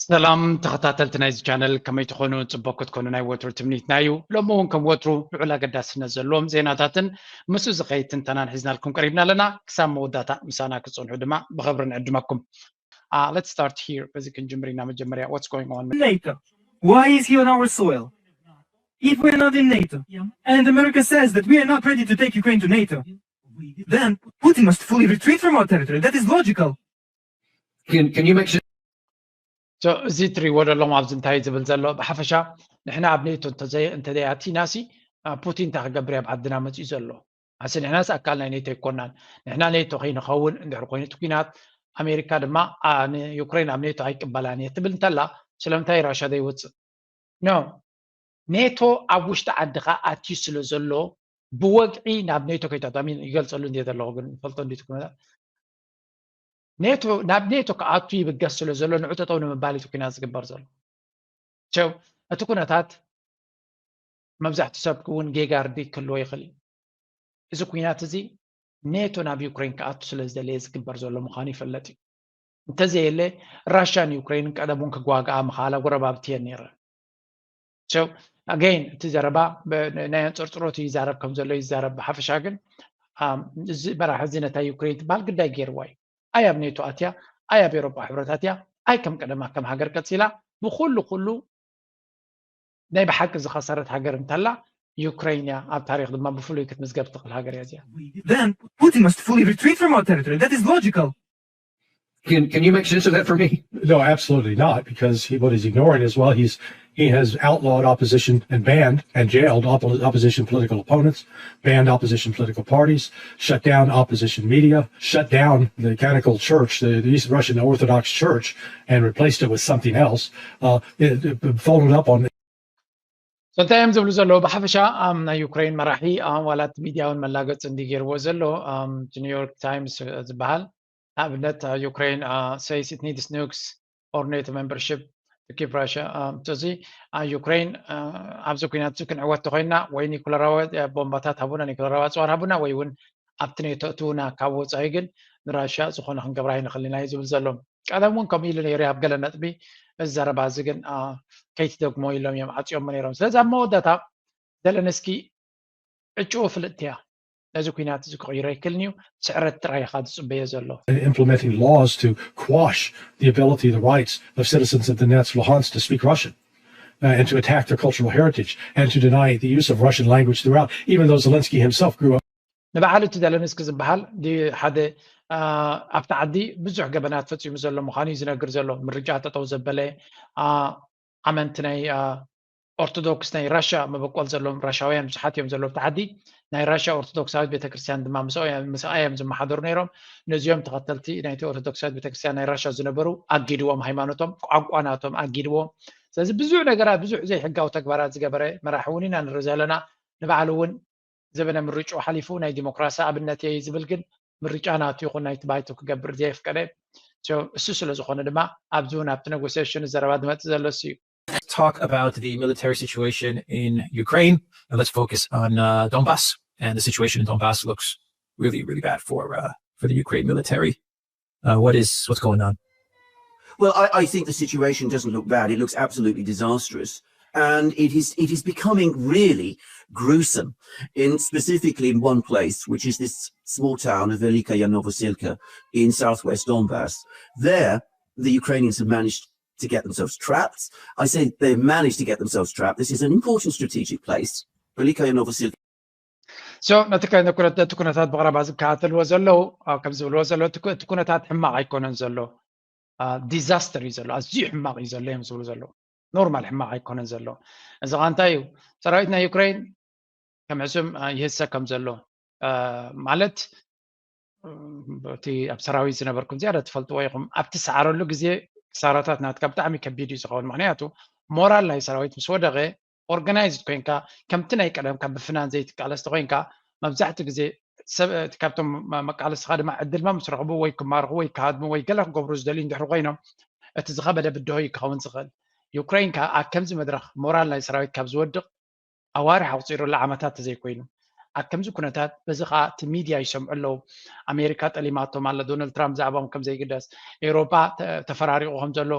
ሰላም ተኸታተልቲ ናይዚ ቻነል፣ ከመይ ትኾኑ? ጽቡቕ ክትኮኑ ናይ ወትሩ ትምኒትና እዩ። ሎሚ እውን ከም ወትሩ ልዑል ኣገዳስነት ዘለዎም ዜናታትን ምስኡ ዝኸይድ ትንተናን ሒዝናልኩም ቀሪብና ኣለና። ክሳብ መወዳእታ ምሳና ክትጸንሑ ድማ ብኽብሪ ንዕድመኩም። Uh, let's start here. በዚ ክንጅምር ኢና። መጀመርያ, what's going on? NATO. Why is he on our soil? If we're not in NATO, and America says that we are not ready to take Ukraine to NATO, then Putin must fully retreat from our territory. That is logical. Can, can you make sure? So, እዚ ትሪእዎ ዘለኹም ኣብዚ እንታይ ዝብል ዘሎ? ብሓፈሻ ንሕና ኣብ ኔቶ እንተዘይ-፣ እንተዘይኣቲና ሲ፣ አ፣ ፑቲን እንታይ ክገብር ኣብ ዓድና መፂኡ ዘሎ? ኣሲ ንሕናስ ኣካል ናይ ኔቶ ኣይኮናን። ንሕና ኔቶ ከይንኸውን እንድሕር ኮይኑ እቲ ኲናት፣ ኣሜሪካ ድማ፣ አ፣ ንዩክሬን ኣብ ኔቶ ኣይቅበላን እየ ትብል እንተላ፣ ስለምንታይ ራሻ ዘይወፅእ? ኖ። ኔቶ ኣብ ውሽጢ ዓድኻ ኣትዩ ስለ ዘሎ፣ ብወግዒ ናብ ኔቶ ከይታቱ፣ I mean፣ ይገልጸሉ እንድየ ዘለኹ፣ ግን ይፈልጦ እንድዩ እቲ ኩነታት። ኔቶ፣ ናብ ኔቶ ክኣቱ ይብገስ ስለ ዘሎ፣ ንዑ ጠጠው ንምባል እቲ ኩናት ዝግበር ዘሎ። ቸው፣ እቲ ኩነታት መብዛሕትኡ ሰብ እውን ጌጋ ርድኢት ክህልዎ ይኽእል እዩ። እዚ ኩናት እዚ ኔቶ ናብ ዩክሬን ክኣቱ ስለ ዝደለየ ዝግበር ዘሎ ምዃኑ ይፍለጥ እዩ። እንተዘየለ፣ ራሻን ዩክሬንን ቀደም እውን ክዋግኣ ምኽኣላ ጎረባብቲ እየን ነይረን። So, again፣ እቲ ዘረባ ብ-፣ ናይ ኣንጸርጽሮት ይዛረብ ከም ዘሎ ይዛረብ። ብሓፈሻ ግን፣ ኣም፣ እዚ መራሒ እዚ ነታ ዩክሬን ትበሃል ግዳይ ገይርዋ እዩ። ኣይ ኣብ ኔቶ ኣትያ፣ ኣይ ኣብ ኤውሮጳ ሕብረት ኣትያ፣ ኣይ ከም ቀደማ ከም ሃገር ቀጺላ፣ ብኹሉ ኩሉ ናይ ብሓቂ ዝኸሰረት ሃገር እንተላ ዩክሬን እያ። ኣብ ታሪኽ ድማ ብፍሉይ ክትምዝገብ ትኽእል ሃገር እያ እዚኣ። Then Putin must fully retreat from our territory. That is logical. Can, can you make sense of that for me? No, absolutely not, because he, what he's ignoring is, well, he's, he has outlawed opposition and banned and jailed oppo-, opposition political opponents, banned opposition political parties, shut down opposition media, shut down the canonical church, the, the East Russian Orthodox Church, and replaced it with something else. Uh, it, it followed up on So እንታይ እዮም ዝብሉ ዘለዉ? ብሓፈሻ፣ ኣም፣ ናይ ዩክሬን መራሒ፣ ኣም፣ ዋላ እቲ ሚድያ እውን መላገፂ እንዲ ገይርዎ ዘሎ፣ ኣም፣ እቲ ኒውዮርክ ታይምስ ዝበሃል፣ ንኣብነት፣ አ፣ ዩክሬን፣ አ፣ says it needs nukes or NATO membership to keep Russia፣ አ፣ እዚ፣ አ፣ ዩክሬን፣ አ፣ ኣብዚ ኩናት እዚ ክንዕወት ተኮይና ወይ ኒኩለራዊ፣ አ፣ ቦምባታት ሃቡና፣ ኒኩለራዊ ኣፅዋር ሃቡና፣ ወይ እውን ኣብቲ ኔቶ እትውና፣ ካብ ወፃኢ ግን ንራሽያ ዝኾነ ክንገብራ ኣይንኽእልን ኢና እዩ ዝብል ዘሎ። ቀደም እውን ከምኡ ኢሉ ነይሩ ኣብ ገለ ነጥቢ፣ እዚ ዘረባ እዚ ግን፣ አ፣ ከይትደግሞ ኢሎም እዮም ዓፅዮሞ ነይሮም። ስለዚ ኣብ መወዳእታ ዘለንስኪ ዕጭኡ ፍልጥቲ እያ። ነዚ ኩናት እዚ ክቕይሮ ኣይክእልን እዩ፣ ስዕረት ጥራይ ኢኻ ዝፅበዮ ዘሎ። Implementing laws to quash the ability, the rights of citizens of Donetsk, Luhansk to speak Russian, uh, and to attack their cultural heritage and to deny the use of Russian language throughout, even though Zelensky himself grew up ንበዓል እቲ ዘለንስኪ ዝበሃል ዲ-፣ ሓደ፣ አ፣ ኣብቲ ዓዲ ብዙሕ ገበናት ፈፂሙ ዘሎ ምዃኑ እዩ ዝነግር ዘሎ። ምርጫ ጠጠው ዘበለ፣ አ፣ ኣመንቲ ናይ፣ አ፣ ኦርቶዶክስ ናይ ራሻ መበቆል ዘለዎም ራሻውያን ብዙሓት እዮም ዘለዉ ኣብቲ ዓዲ። ናይ ራሻ ኦርቶዶክሳዊት ቤተክርስትያን ድማ ምስኣ እዮም፣ ምስኣ እዮም ዝመሓደሩ ነይሮም። ነዚኦም ተኸተልቲ ናይቲ ኦርቶዶክሳዊት ቤተክርስትያን ናይ ራሻ ዝነበሩ ኣጊድዎም፣ ሃይማኖቶም፣ ቋንቋ ናቶም ኣጊድዎም። ስለዚ ብዙሕ ነገራት፣ ብዙሕ ዘይሕጋዊ ተግባራት ዝገበረ መራሒ እውን ኢና ንርኢ ዘለና። ንባዕሉ እውን ዘበነ ምርጫኡ ሓሊፉ ናይ ዲሞክራሲ ኣብነት እየ ዝብል፣ ግን ምርጫ ናቱ ይኹን ናይቲ ባይቶ ክገብር ዘየፍቀደ። So፣ እሱ ስለ ዝኾነ ድማ ኣብዚ እውን ኣብቲ ኔጎሲዬሽን ዘረባ ዝመጽእ ዘሎ እሱ እዩ። Talk about the military situation in Ukraine, and let's focus on uh, Donbass. And the situation in Donbass looks really, really bad for uh, for the Ukraine military. Uh, what is what's going on? Well, I, I think the situation doesn't look bad. It looks absolutely disastrous. And it is, it is becoming really gruesome, in specifically in one place, which is this small town of Velika Novosilka in southwest Donbass. There, the Ukrainians have managed to get themselves trapped. I say they've managed to get themselves trapped. This is an important strategic place. Velika Novosilka. So፣ ነቲ ከ-፣ ነቲ ኩነታት ብቐረባ ዝከታተልዎ ዘለዉ፣ አ፣ ከም ዝብልዎ ዘለዉ፣ እቲ ኩ-፣ እቲ ኩነታት ሕማቕ ኣይኮነን ዘሎ። አ፣ ዲዛስተር እዩ ዘሎ፣ ኣዝዩ ሕማቕ እዩ ዘሎ እዮም ዝብሉ ዘለዉ። ኖርማል ሕማቕ ኣይኮነን ዘሎ። እዚ ኸኣ እንታይ እዩ? ሰራዊት ናይ ዩክሬን ከም ሕሱም፣ አ፣ ይህሰ ከም ዘሎ፣ አ፣ ማለት፣ እቲ ኣብ ሰራዊት ዝነበርኩም ዝያዳ ትፈልጥዎ ኢኹም። ኣብ ትሰዓረሉ ግዜ ክሳራታት ናትካ ብጣዕሚ ከቢድ እዩ ዝኸውን። ምኽንያቱ ሞራል ናይ ሰራዊት ምስ ወደቐ፣ ኦርጋናይዝድ ኮይንካ፣ ከምቲ ናይ ቀደምካ ብፍናን ዘይትቃለስ ተኾይንካ፣ መብዛሕትኡ ግዜ ሰብ፣ እቲ ካብቶም መ-፣ መቃለስትኻ ድማ ዕድል ምስ ረኽቡ ወይ ክማርኹ ወይ ክሃድሙ ወይ ገለ ክገብሩ ዝደልዩ እንድሕር ኮይኖም፣ እቲ ዝኸበደ ብድሆ እዩ ክኸውን ዝኽእል። ዩክሬን ከኣ ኣብ ከምዚ መድረኽ ሞራል ናይ ሰራዊት ካብ ዝወድቕ ኣዋርሕ ኣቑጺሩ ኣሎ፣ ዓመታት ተዘይኮይኑ። ኣብ ከምዚ ኩነታት በዚ ከዓ እቲ ሚድያ ይሰምዑ ኣለዉ። ኣሜሪካ ጠሊማቶም ኣለ ዶናልድ ትራምፕ ዛዕባኦም ከም ዘይግደስ፣ ኤውሮጳ ተፈራሪቑ ከም ዘሎ፣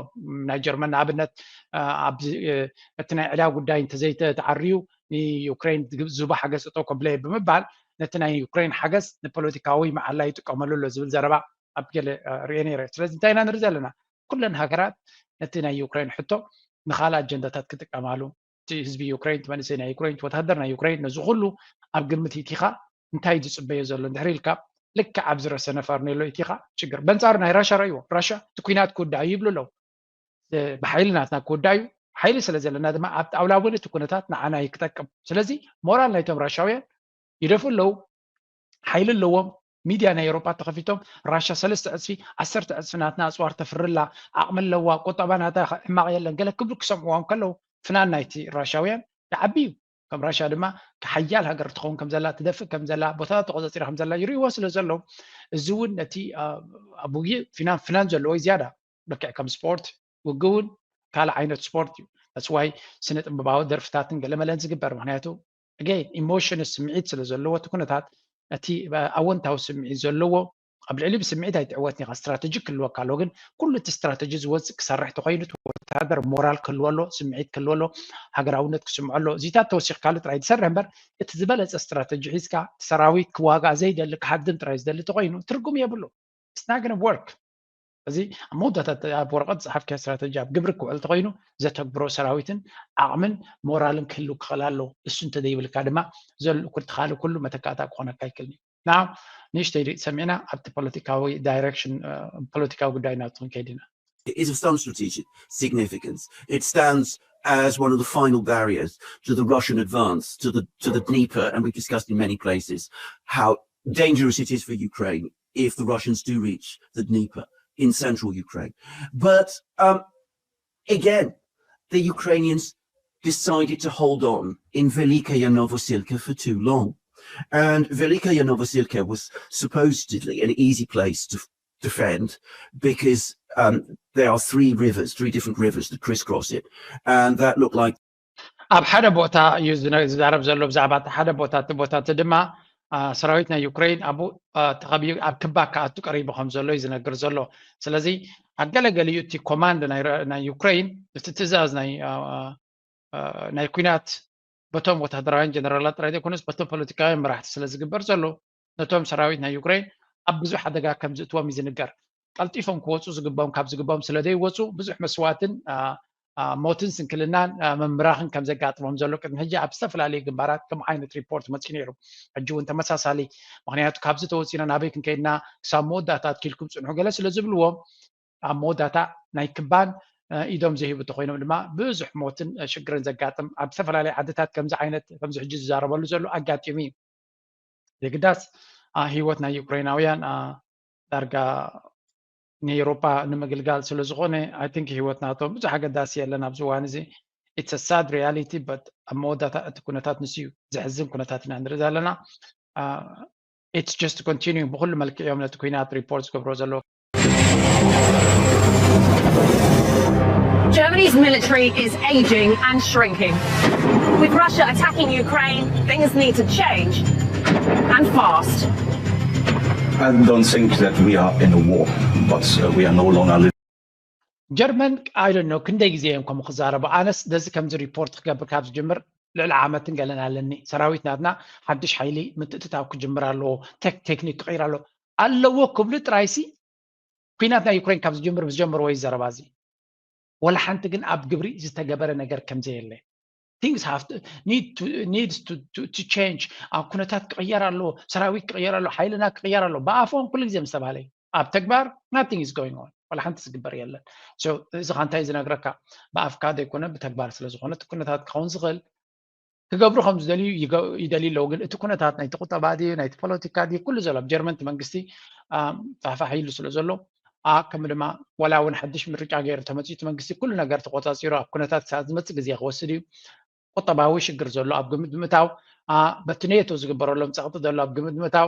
ናይ ጀርመን ንኣብነት ኣብዚ እቲ ናይ ዕዳ ጉዳይ እንተዘይተዓርዩ ንዩክሬን ዝቡ ሓገዝ ጠጠው ከብለ ብምባል ነቲ ናይ ዩክሬን ሓገዝ ንፖለቲካዊ መዓላ ይጥቀመሉ ኣሎ ዝብል ዘረባ ኣብ ገለ ርኤ ነይረ። ስለዚ እንታይ ኢና ንርኢ ዘለና? ኩለን ሃገራት ነቲ ናይ ዩክሬን ሕቶ ንካልእ ኣጀንዳታት ክጥቀማሉ፣ እቲ ህዝቢ ዩክሬን፣ እቲ መንእሰይ ናይ ዩክሬን፣ እቲ ወታደር ናይ ዩክሬን፣ ነዚ ኩሉ ኣብ ግምት ኢቲኻ እንታይ ዝፅበዮ ዘሎ እንድሕር ኢልካ ልክዕ ኣብዚ ረሰነ ፋርኔሎ ኢቲኻ ሽግር። በንፃሩ ናይ ራሻ ረእይዎ። ራሻ እቲ ኩናት ክውዳእ እዩ ይብሉ ኣለዉ። ብሓይሊ ናትና ክውዳእ እዩ። ሓይሊ ስለ ዘለና ድማ ኣብ ጣውላ እውን እቲ ኩነታት ንዓና እዩ ክጠቅም። ስለዚ ሞራል ናይቶም ራሻውያን ይደፍኡ ኣለዉ። ሓይሊ ኣለዎም። ሚድያ ናይ ኤውሮጳ ተኸፊቶም ራሻ ሰለስተ ዕፅፊ ዓሰርተ ዕፅፊ ናትና ኣፅዋር ተፍርላ ዓቕሚ ኣለዋ፣ ቁጠባ ናታ ሕማቕ የለን ገለ ክብሉ ክሰምዕዎም ከለዉ ፍናን ናይቲ ራሻውያን ይዓቢ እዩ። ከም ራሻ ድማ ሓያል ሃገር ትኸውን ከም ዘላ ትደፍእ ከም ዘላ ቦታታት ተቆፃፂራ ከም ዘላ ይርእይዎ ስለ ዘለዉ እዚ እውን ነቲ ኣብ ውግእ ፍናን ፍናን ዘለዎ እዩ ዝያዳ ልክዕ ከም ስፖርት ውግእ እውን ካልእ ዓይነት ስፖርት እዩ። That's why ስነ ጥበባዊ ደርፍታትን ገለመለን ዝግበር ምክንያቱ again ኢሞሽን ስምዒት ስለ ዘለዎ እቲ ኩነታት እቲ ኣወንታዊ ስምዒት ዘለዎ ኣብ ልዕሊ ብስምዒት ኣይትዕወትን ኢኻ። ስትራተጂ ክህልወካ ኣለዎ ግን ኩሉ እቲ ስትራተጂ ዝወፅእ ክሰርሕ ተኮይኑ እቲ ወታደር ሞራል ክህልዎ ኣሎ፣ ስምዒት ክህልዎ ኣሎ፣ ሃገራውነት ክስምዖ ኣሎ። እዚታት ተወሲኽካሉ ጥራይ ዝሰርሕ እምበር እቲ ዝበለፀ ስትራተጂ ሒዝካ ሰራዊት ክዋጋእ ዘይደሊ ክሃድም ጥራይ ዝደሊ ተኮይኑ ትርጉም የብሉ። It's not gonna work። እዚ ኣብ መወዳእታ ኣብ ወረቐት ዝፀሓፍካዮ ስትራተጂ ኣብ ግብሪ ክውዕል ተኮይኑ ዘተግብሮ ሰራዊትን ዓቕምን ሞራልን ክህሉ ክኽእል ኣለዎ። እሱ እንተዘይብልካ ድማ ዘሎ ኩልትኻሊ ኩሉ መተካእታ ክኾነካ ኣይክእልን እዩ። Now ንእሽተይ ሰሚዕና ኣብቲ ፖለቲካዊ ዳይሬክሽን ፖለቲካዊ ጉዳይ ናቱ ክንከይድ ኢና። It is of some strategic significance. It stands as one of the final barriers to the Russian advance to the to the Dnieper, and we've discussed in many places how dangerous it is for Ukraine if the Russians do reach the Dnieper in central Ukraine. But um, again, the Ukrainians decided to hold on in Velikaya Novosilka for too long. And Velikaya Novosilka was supposedly an easy place to defend because um, there are three rivers, three different rivers that crisscross it. And that looked like ኣብ ሓደ ቦታ እዩ ዝዛረብ ዘሎ ብዛዕባ እቲ ሓደ ቦታ እቲ ቦታ እቲ ድማ ሰራዊት ናይ ዩክሬን ኣብኡ ተኸቢቡ ኣብ ክባ ክኣቱ ቀሪቡ ከም ዘሎ እዩ ዝነግር ዘሎ። ስለዚ ኣብ ገለገሊኡ እቲ ኮማንድ ናይ ዩክሬን እቲ ትእዛዝ ናይ ናይ ኩናት በቶም ወታደራውያን ጀነራላት ጥራይ ዘይኮነስ በቶም ፖለቲካውያን መራሕቲ ስለ ዝግበር ዘሎ ነቶም ሰራዊት ናይ ዩክሬን ኣብ ብዙሕ ሓደጋ ከም ዝእትዎም እዩ ዝንገር። ቀልጢፎም ክወፁ ዝግባኦም ካብ ዝግባኦም ስለ ዘይወፁ ብዙሕ መስዋእትን ሞትን ስንክልናን ምምራኽን ከም ዘጋጥሞም ዘሎ ቅድሚ ሕጂ ኣብ ዝተፈላለዩ ግንባራት ከም ዓይነት ሪፖርት መፅኡ ነይሩ። ሕጂ እውን ተመሳሳሊ ምክንያቱ ካብዚ ተወፂና ናበይ ክንከይድና ክሳብ መወዳእታ ኣትኪልኩም ፅንሑ ገለ ስለ ዝብልዎም ኣብ መወዳእታ ናይ ክባን ኢዶም ዘይህቡ እንተኮይኖም ድማ ብዙሕ ሞትን ሽግርን ዘጋጥም ኣብ ዝተፈላለዩ ዓድታት ከምዚ ዓይነት ከምዚ ሕጂ ዝዛረበሉ ዘሎ ኣጋጢሙ እዩ። የግዳስ ህይወት ናይ ዩክሬናውያን ዳርጋ ንኤውሮጳ ንምግልጋል ስለ ዝኾነ I think ህይወት ናቶም ብዙሕ ኣገዳሲ የለን ኣብዚ እዋን እዚ። It's a sad reality but ኣብ መወዳእታ እቲ ኩነታት ንሱ እዩ። ዘሕዝን ኩነታት ኢና ንርኢ ዘለና። It's just continue ብኩሉ መልክዕ እዮም ነቲ ኩናት ሪፖርት ዝገብሮ ዘለዉ። Germany's military is aging and shrinking. With Russia attacking Ukraine, things need to change and fast. I don't think that we are in a war, but uh, we are no longer living. ጀርመን I don't know ክንደይ ግዜ እዮም ከምኡ ክዛረቡ። ኣነስ ደዚ ከምዚ ሪፖርት ክገብር ካብ ዝጅምር ልዕሊ ዓመትን ገለን ኣለኒ። ሰራዊት ናትና ሓድሽ ሓይሊ ምትእትታው ክጅምር ኣለዎ፣ ቴክኒክ ክቕይር ኣለዎ ኣለዎ ክብሉ ጥራይሲ ኩናት ናይ ዩክሬን ካብ ዝጅምር ምስ ጀመርዎ እዩ ዘረባ እዚ። ወላ ሓንቲ ግን ኣብ ግብሪ ዝተገበረ ነገር ከም ዘየለ። Things have to, need to, needs to, to, to change. ኣብ ኩነታት ክቕየር ኣለዎ፣ ሰራዊት ክቕየር ኣለዎ፣ ሓይልና ክቕየር ኣለዎ። ብኣፎም ኩሉ ግዜ ምስ ተባሃለ እዩ። ኣብ ተግባር nothing is going on። ወላ ሓንቲ ዝግበር የለን። So እዚ ኻ እንታይ ዝነግረካ? ብኣፍካ ዘይኮነ ብተግባር ስለ ዝኾነ እቲ ኩነታት ክኸውን ዝኽእል ክገብሩ ከም ዝደልዩ ይደልዩ ኣለዉ። ግን እቲ ኩነታት ናይቲ ቁጠባ ድዩ ናይቲ ፖለቲካ ድዩ ኩሉ ዘሎ ኣብ ጀርመን እቲ መንግስቲ ፋሕፋሕ ኢሉ ስለ ዘሎ ከምኡ ድማ ዋላ እውን ሓድሽ ምርጫ ገይሩ ተመፂኡ እቲ መንግስቲ ኩሉ ነገር ተቆፃፂሩ ኣብ ኩነታት ክሳብ ዝመፅእ ግዜ ክወስድ እዩ። ቁጠባዊ ሽግር ዘሎ ኣብ ግምት ብምእታው በቲ ኔቶ ዝግበረሎም ፀቕጢ ዘሎ ኣብ ግምት ብምእታው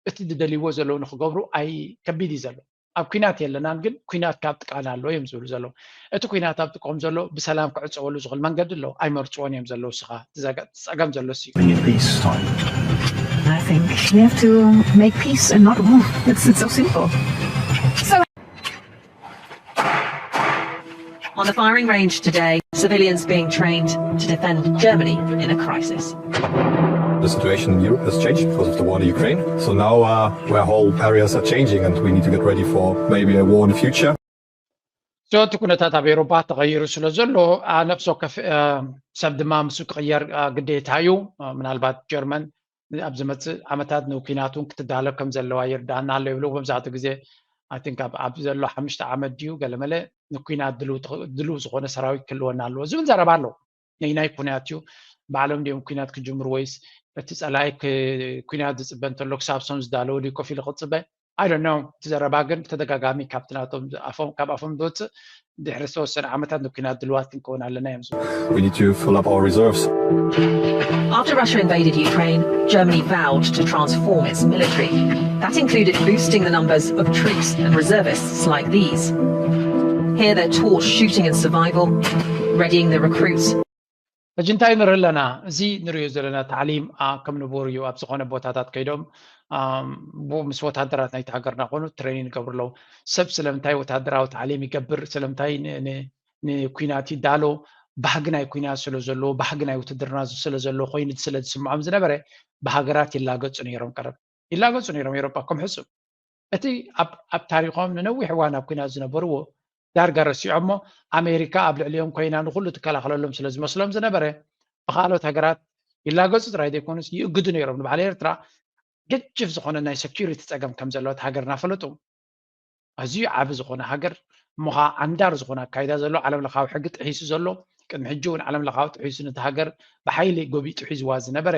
እቲ ዝደልይዎ ዘለዉ ንክገብሩ ኣይ ከቢድ እዩ ዘሎ። ኣብ ኩናት የለናን ግን ኩናት ካብ ጥቃና ኣሎ እዮም ዝብሉ ዘለዉ። እቲ ኩናት ኣብ ጥቆም ዘሎ ብሰላም ክዕፀወሉ ዝኽእል መንገዲ ኣሎ ኣይመርፅዎን እዮም ዘለዉ። ስኻ ዝፀገም ዘሎ ሲ Peace time. I think we have to make peace and not war. It's, it's so simple. On the firing range today, civilians being trained to defend Germany in a crisis. The situation in Europe has changed because of the war in Ukraine. So now uh, where whole areas are changing and we need to get ready for maybe a war in the future. እቲ ኩነታት ኣብ ኤሮፓ ተቐይሩ ስለ ዘሎ ነፍሲ ወከፍ ሰብ ድማ ምስኡ ክቕየር ግዴታ እዩ። ምናልባት ጀርመን ኣብ ዝመፅእ ዓመታት ንኩናት እውን ክትዳለብ ከም ዘለዋ ይርዳእና ኣሎ ይብሉ። መብዛሕትኡ ግዜ I think ኣብ ዘሎ ሓሙሽተ ዓመት ድዩ ገለመለ ንኩናት ድሉው ዝኾነ ሰራዊት ክህልወና ኣለዎ ዝብል ዘረባ ኣሎ። ነይናይ ኩናት እዩ? ባዕሎም ድዮም ኩናት ክጅምሩ ወይስ እቲ ፀላኢ ኩናት ዝፅበ እንተሎ ክሳብ ሶም ዝዳለወ ድዩ ኮፍ ኢሉ ክፅበ? I don't know። እቲ ዘረባ ግን ብተደጋጋሚ ካብቲ ናቶም ካብ ኣፎም ዝወፅእ ድሕሪ ዝተወሰነ ዓመታት ንኩናት ድልዋት ክንከውን ኣለና እዮም ዝብሉ። We need to fill up our reserves. After Russia invaded Ukraine, Germany vowed to transform its military. That included boosting the numbers of troops and reservists like these. Here they're taught shooting and survival, readying the recruits. ሕጂ እንታይ ንርኢ ኣለና? እዚ ንሪኦ ዘለና ታዕሊም ከም ንቡር እዩ። ኣብ ዝኾነ ቦታታት ከይዶም ምስ ወታደራት ናይቲ ሃገርና ኮኑ ትሬኒን ይገብሩ ኣለዉ። ሰብ ስለምንታይ ወታደራዊ ታዕሊም ይገብር? ስለምንታይ ንኩናት ይዳሎ? ባህጊ ናይ ኩናት ስለ ዘለዎ፣ ባህጊ ናይ ውትድርና ስለ ዘለዎ ኮይኑ ስለ ዝስምዖም ዝነበረ ብሃገራት ይላገጹ ነይሮም። ቀረብ ይላገጹ ነይሮም ኤሮጳ ከም ሕሱም እቲ ኣብ ታሪኾም ንነዊሕ እዋን ኣብ ኩናት ዝነበርዎ ዳርጋ ረሲዖሞ ኣሜሪካ ኣብ ልዕሊኦም ኮይና ንኩሉ ትከላኸለሎም ስለ ዝመስሎም ዝነበረ ብካልኦት ሃገራት ይላገጹ ጥራይ ዘይኮኑስ ይእግዱ ነይሮም። ንባዕል ኤርትራ ገጅፍ ዝኾነ ናይ ሰኪሪቲ ጸገም ከም ዘለዎት ሃገርና ፈለጡ። ኣዝዩ ዓቢ ዝኾነ ሃገር እሞ ከዓ ዓንዳር ዝኾነ ኣካይዳ ዘሎ ዓለም ለኻዊ ሕጊ ጥሒሱ ዘሎ ቅድሚ ሕጂ እውን ዓለም ለኻዊ ጥሒሱ ነቲ ሃገር ብሓይሊ ጎቢጡ ሒዝዋ ዝነበረ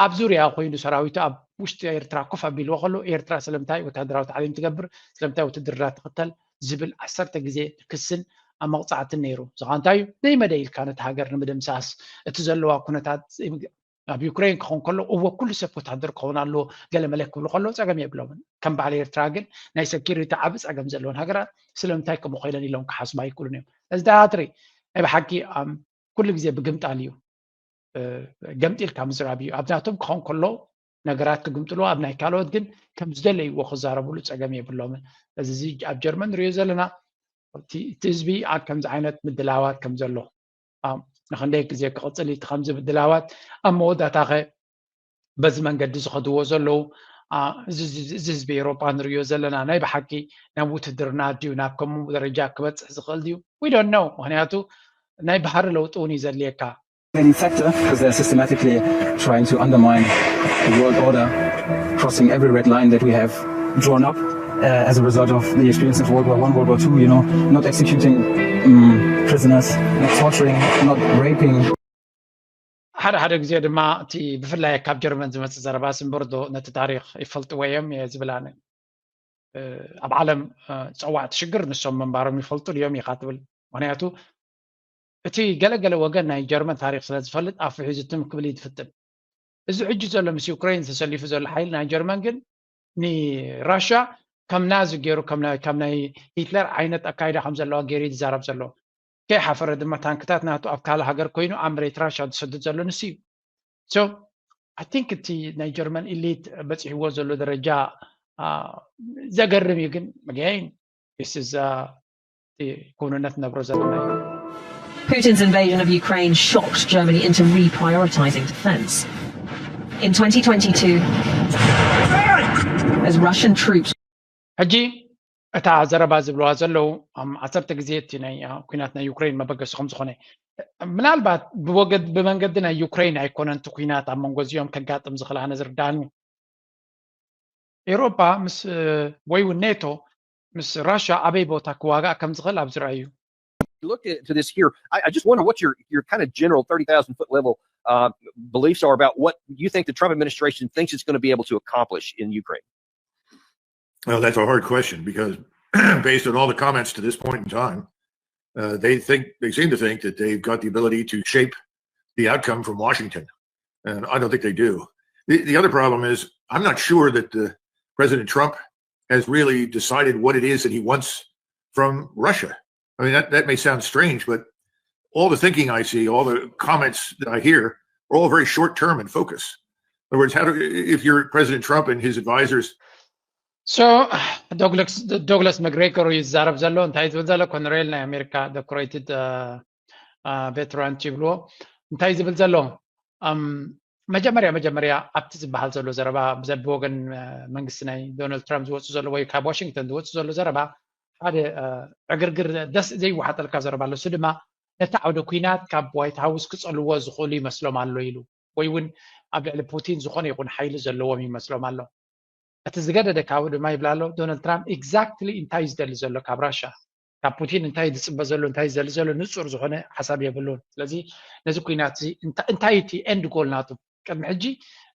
ኣብ ዙርያ ኮይኑ ሰራዊቱ ኣብ ውሽጢ ኤርትራ ኮፍ ኣቢልዎ ከሎ ኤርትራ ስለምንታይ ወታደራዊ ታዕሊም ትገብር ስለምንታይ ውትድርና ትኽተል ዝብል ዓሰርተ ግዜ ክስን ኣብ መቕፃዕትን ነይሩ። ዝኻ እንታይ እዩ ደይ መደይ ኢልካ ነቲ ሃገር ንምድምሳስ እቲ ዘለዋ ኩነታት ኣብ ዩክሬን ክኾን ከሎ እወ ኩሉ ሰብ ወታደር ክኸውን ኣለዎ ገለ መለ ክብሉ ከለዉ ፀገም የብሎምን። ከም በዓል ኤርትራ ግን ናይ ሰኪሪቲ ዓቢ ፀገም ዘለወን ሃገራት ስለምንታይ ከምኡ ኮይለን ኢሎም ክሓስቡ ኣይክእሉን እዮም። እዚ ዳትሪ ናይ ብሓቂ ኩሉ ግዜ ብግምጣል እዩ። ገምጢልካ ምዝራብ እዩ። ኣብዛቶም ክኸውን ከሎ ነገራት ክግምጥሉ ኣብ ናይ ካልኦት ግን ከም ዝደለይዎ ክዛረብሉ ፀገም የብሎምን። እዚ ኣብ ጀርመን ንሪኦ ዘለና እቲ ህዝቢ ከምዚ ዓይነት ምድላዋት ከም ዘሎ ንክንደይ ግዜ ክቕፅል እቲ ከምዚ ምድላዋት ኣብ መወዳእታኸ በዚ መንገዲ ዝኸድዎ ዘለዉ እዚ ህዝቢ ኤሮጳ ንሪኦ ዘለና ናይ ብሓቂ ናብ ውትድርና ድዩ ናብ ከምኡ ደረጃ ክበፅሕ ዝኽእል ድዩ? We don't know። ምክንያቱ ናይ ባህሪ ለውጢ እውን እዩ ዘድልየካ። Any factor because they're systematically trying to undermine the world order, crossing every red line that we have drawn up uh, as a result of the experience of World War One, World War Two, you know, not executing um, prisoners, not torturing, not raping. ሓደ ሓደ ግዜ ድማ እቲ ብፍላይ ካብ ጀርመን ዝመፅእ ዘረባ ስምብርዶ ነቲ ታሪክ ይፈልጥዎ እዮም እየ ዝብል ኣነ። ኣብ ዓለም ፀዋዕቲ ሽግር ንሶም ምንባሮም ይፈልጡ ድዮም ኢኻ ትብል። ምክንያቱ እቲ ገለገለ ወገን ናይ ጀርመን ታሪክ ስለ ዝፈልጥ ኣፉ ሒዙ ትም ክብል እዩ ዝፍትን። እዚ ሕጂ ዘሎ ምስ ዩክሬን ተሰሊፉ ዘሎ ሓይሊ ናይ ጀርመን ግን ንራሻ ከም ናዚ ገይሩ ከም ናይ ሂትለር ዓይነት ኣካይዳ ከም ዘለዋ ገይሩ ዝዛረብ ዘሎ። ከይሓፈረ ድማ ታንክታት ናቱ ኣብ ካልእ ሃገር ኮይኑ ኣብ መሬት ራሻ ዝሰድድ ዘሎ ንሱ እዩ። So I think እቲ ናይ ጀርመን ኢሊት በፂሕዎ ዘሎ ደረጃ ዘገርም እዩ። ግን again ክውንነት ነብሮ ዘለና እዩ። Putin's invasion of Ukraine shocked Germany into reprioritizing defense. In twenty twenty-two, as Russian troops ሕጂ እታ ዘረባ ዝብልዋ ዘለዉ ዓሰርተ ግዜ እቲ ናይ ኩናት ናይ ዩክሬን መበገሲ ከም ዝኾነ ምናልባት ብመንገዲ ናይ ዩክሬን ኣይኮነን እቲ ኩናት ኣብ መንጎ እዚኦም ከጋጥም ዝኽእል ኣነ ዝርዳእኒ ኤሮፓ ምስ ወይ እውን ኔቶ ምስ ራሽያ ኣበይ ቦታ ክዋጋእ ከም ዝኽእል ኣብ ዝረኣዩ look to this here. I, I just wonder what your your kind of general thirty thousand foot level uh, beliefs are about what you think the Trump administration thinks it's going to be able to accomplish in Ukraine. Well, that's a hard question because based on all the comments to this point in time, uh, they think they seem to think that they've got the ability to shape the outcome from Washington, and I don't think they do. The, the other problem is I'm not sure that the, President Trump has really decided what it is that he wants from Russia. I mean, that, that may sound strange, but all the thinking I see, all the comments that I hear, are all very short term in focus. other words, how do, if you're President Trump and his advisors, so ዶግላስ መግሬገር እዩ ዝዛረብ ዘሎ። እንታይ ዝብል ዘሎ? ኮነሬል ናይ ኣሜሪካ ዶክትሬትድ ቬትራን ይብልዎ። እንታይ ዝብል ዘሎ? መጀመርያ መጀመርያ ኣብቲ ዝበሃል ዘሎ ዘረባ ብዘቢ ወገን መንግስቲ ናይ ዶናልድ ትራምፕ ዝወፁ ዘሎ ወይ ካብ ዋሽንግተን ዝወፁ ዘሎ ዘረባ ሓደ ዕግርግር ደስ ዘይወሓጠልካ ዘረባ ኣሎ። እሱ ድማ ነቲ ዓውደ ኩናት ካብ ዋይት ሃውስ ክፀልዎ ዝኽእሉ ይመስሎም ኣሎ ኢሉ ወይ እውን ኣብ ልዕሊ ፑቲን ዝኾነ ይኹን ሓይሊ ዘለዎም ይመስሎም ኣሎ። እቲ ዝገደደ ካብኡ ድማ ይብል ኣሎ ዶናልድ ትራምፕ exactly እንታይ እዩ ዝደሊ ዘሎ ካብ ራሻ፣ ካብ ፑቲን እንታይ እዩ ዝፅበ ዘሎ፣ እንታይ እዩ ዝደሊ ዘሎ ንፁር ዝኾነ ሓሳብ የብሉን። ስለዚ ነዚ ኩናት እዚ እንታይ እዩ እቲ end goal ናቱ? ቅድሚ ሕጂ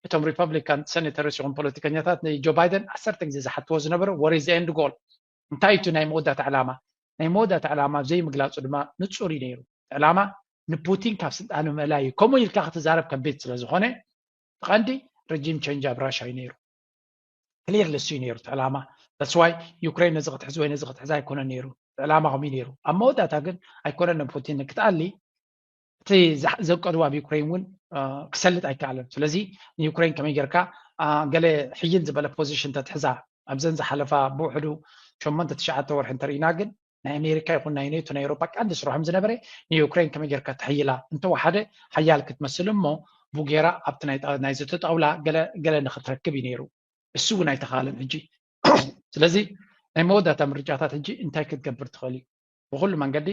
እቶም ሪፐብሊካን ሴኔተርስ ይኹን ፖለቲከኛታት ንጆ ባይደን ዓሰርተ ግዜ ዝሓትዎ ዝነበረ what is the end goal? እንታይ እዩ ናይ መወዳእታ ዕላማ? ናይ መወዳእታ ዕላማ ዘይምግላፁ ድማ ንፁር እዩ ነይሩ። ዕላማ ንፑቲን ካብ ስልጣኑ ምእላይ እዩ። ከምኡ ኢልካ ክትዛረብ ከቢድ ስለ ዝኾነ ብቐንዲ regime change ኣብ ራሻ እዩ ነይሩ። ክሊር ልሱ እዩ ነይሩ እቲ ዕላማ። That's why ዩክሬን ነዚ ክትሕዝ ወይ ነዚ ክትሕዝ ኣይኮነን ነይሩ። እቲ ዕላማ ከምኡ እዩ ነይሩ። ኣብ መወዳእታ ግን ኣይኮነን ንፑቲን ክትኣሊ እቲ ዘቀዱ ኣብ ዩክሬን እውን ክሰልጥ ኣይከኣለን። ስለዚ ንዩክሬን ከመይ ጌርካ ገለ ሕይል ዝበለ ፖዚሽን ተትሕዛ ኣብዘን ዝሓለፋ ብውሕዱ ሸሞንተ ትሽዓተ ወርሒ እንተርኢና ግን ናይ ኣሜሪካ ይኹን ናይ ኔቶ ናይ ኤውሮፓ ቀንዲ ስርሖም ዝነበረ ንዩክሬን ከመይ ጌርካ ተሕይላ እንተወሓደ ሓያል ክትመስል እሞ ብጌራ ኣብቲ ናይ ዘተጣውላ ገለ ንክትረክብ እዩ ነይሩ። እሱ እውን ኣይተኻለን ሕጂ። ስለዚ ናይ መወዳእታ ምርጫታት ሕጂ እንታይ ክትገብር ትኽእል እዩ? ብኩሉ መንገዲ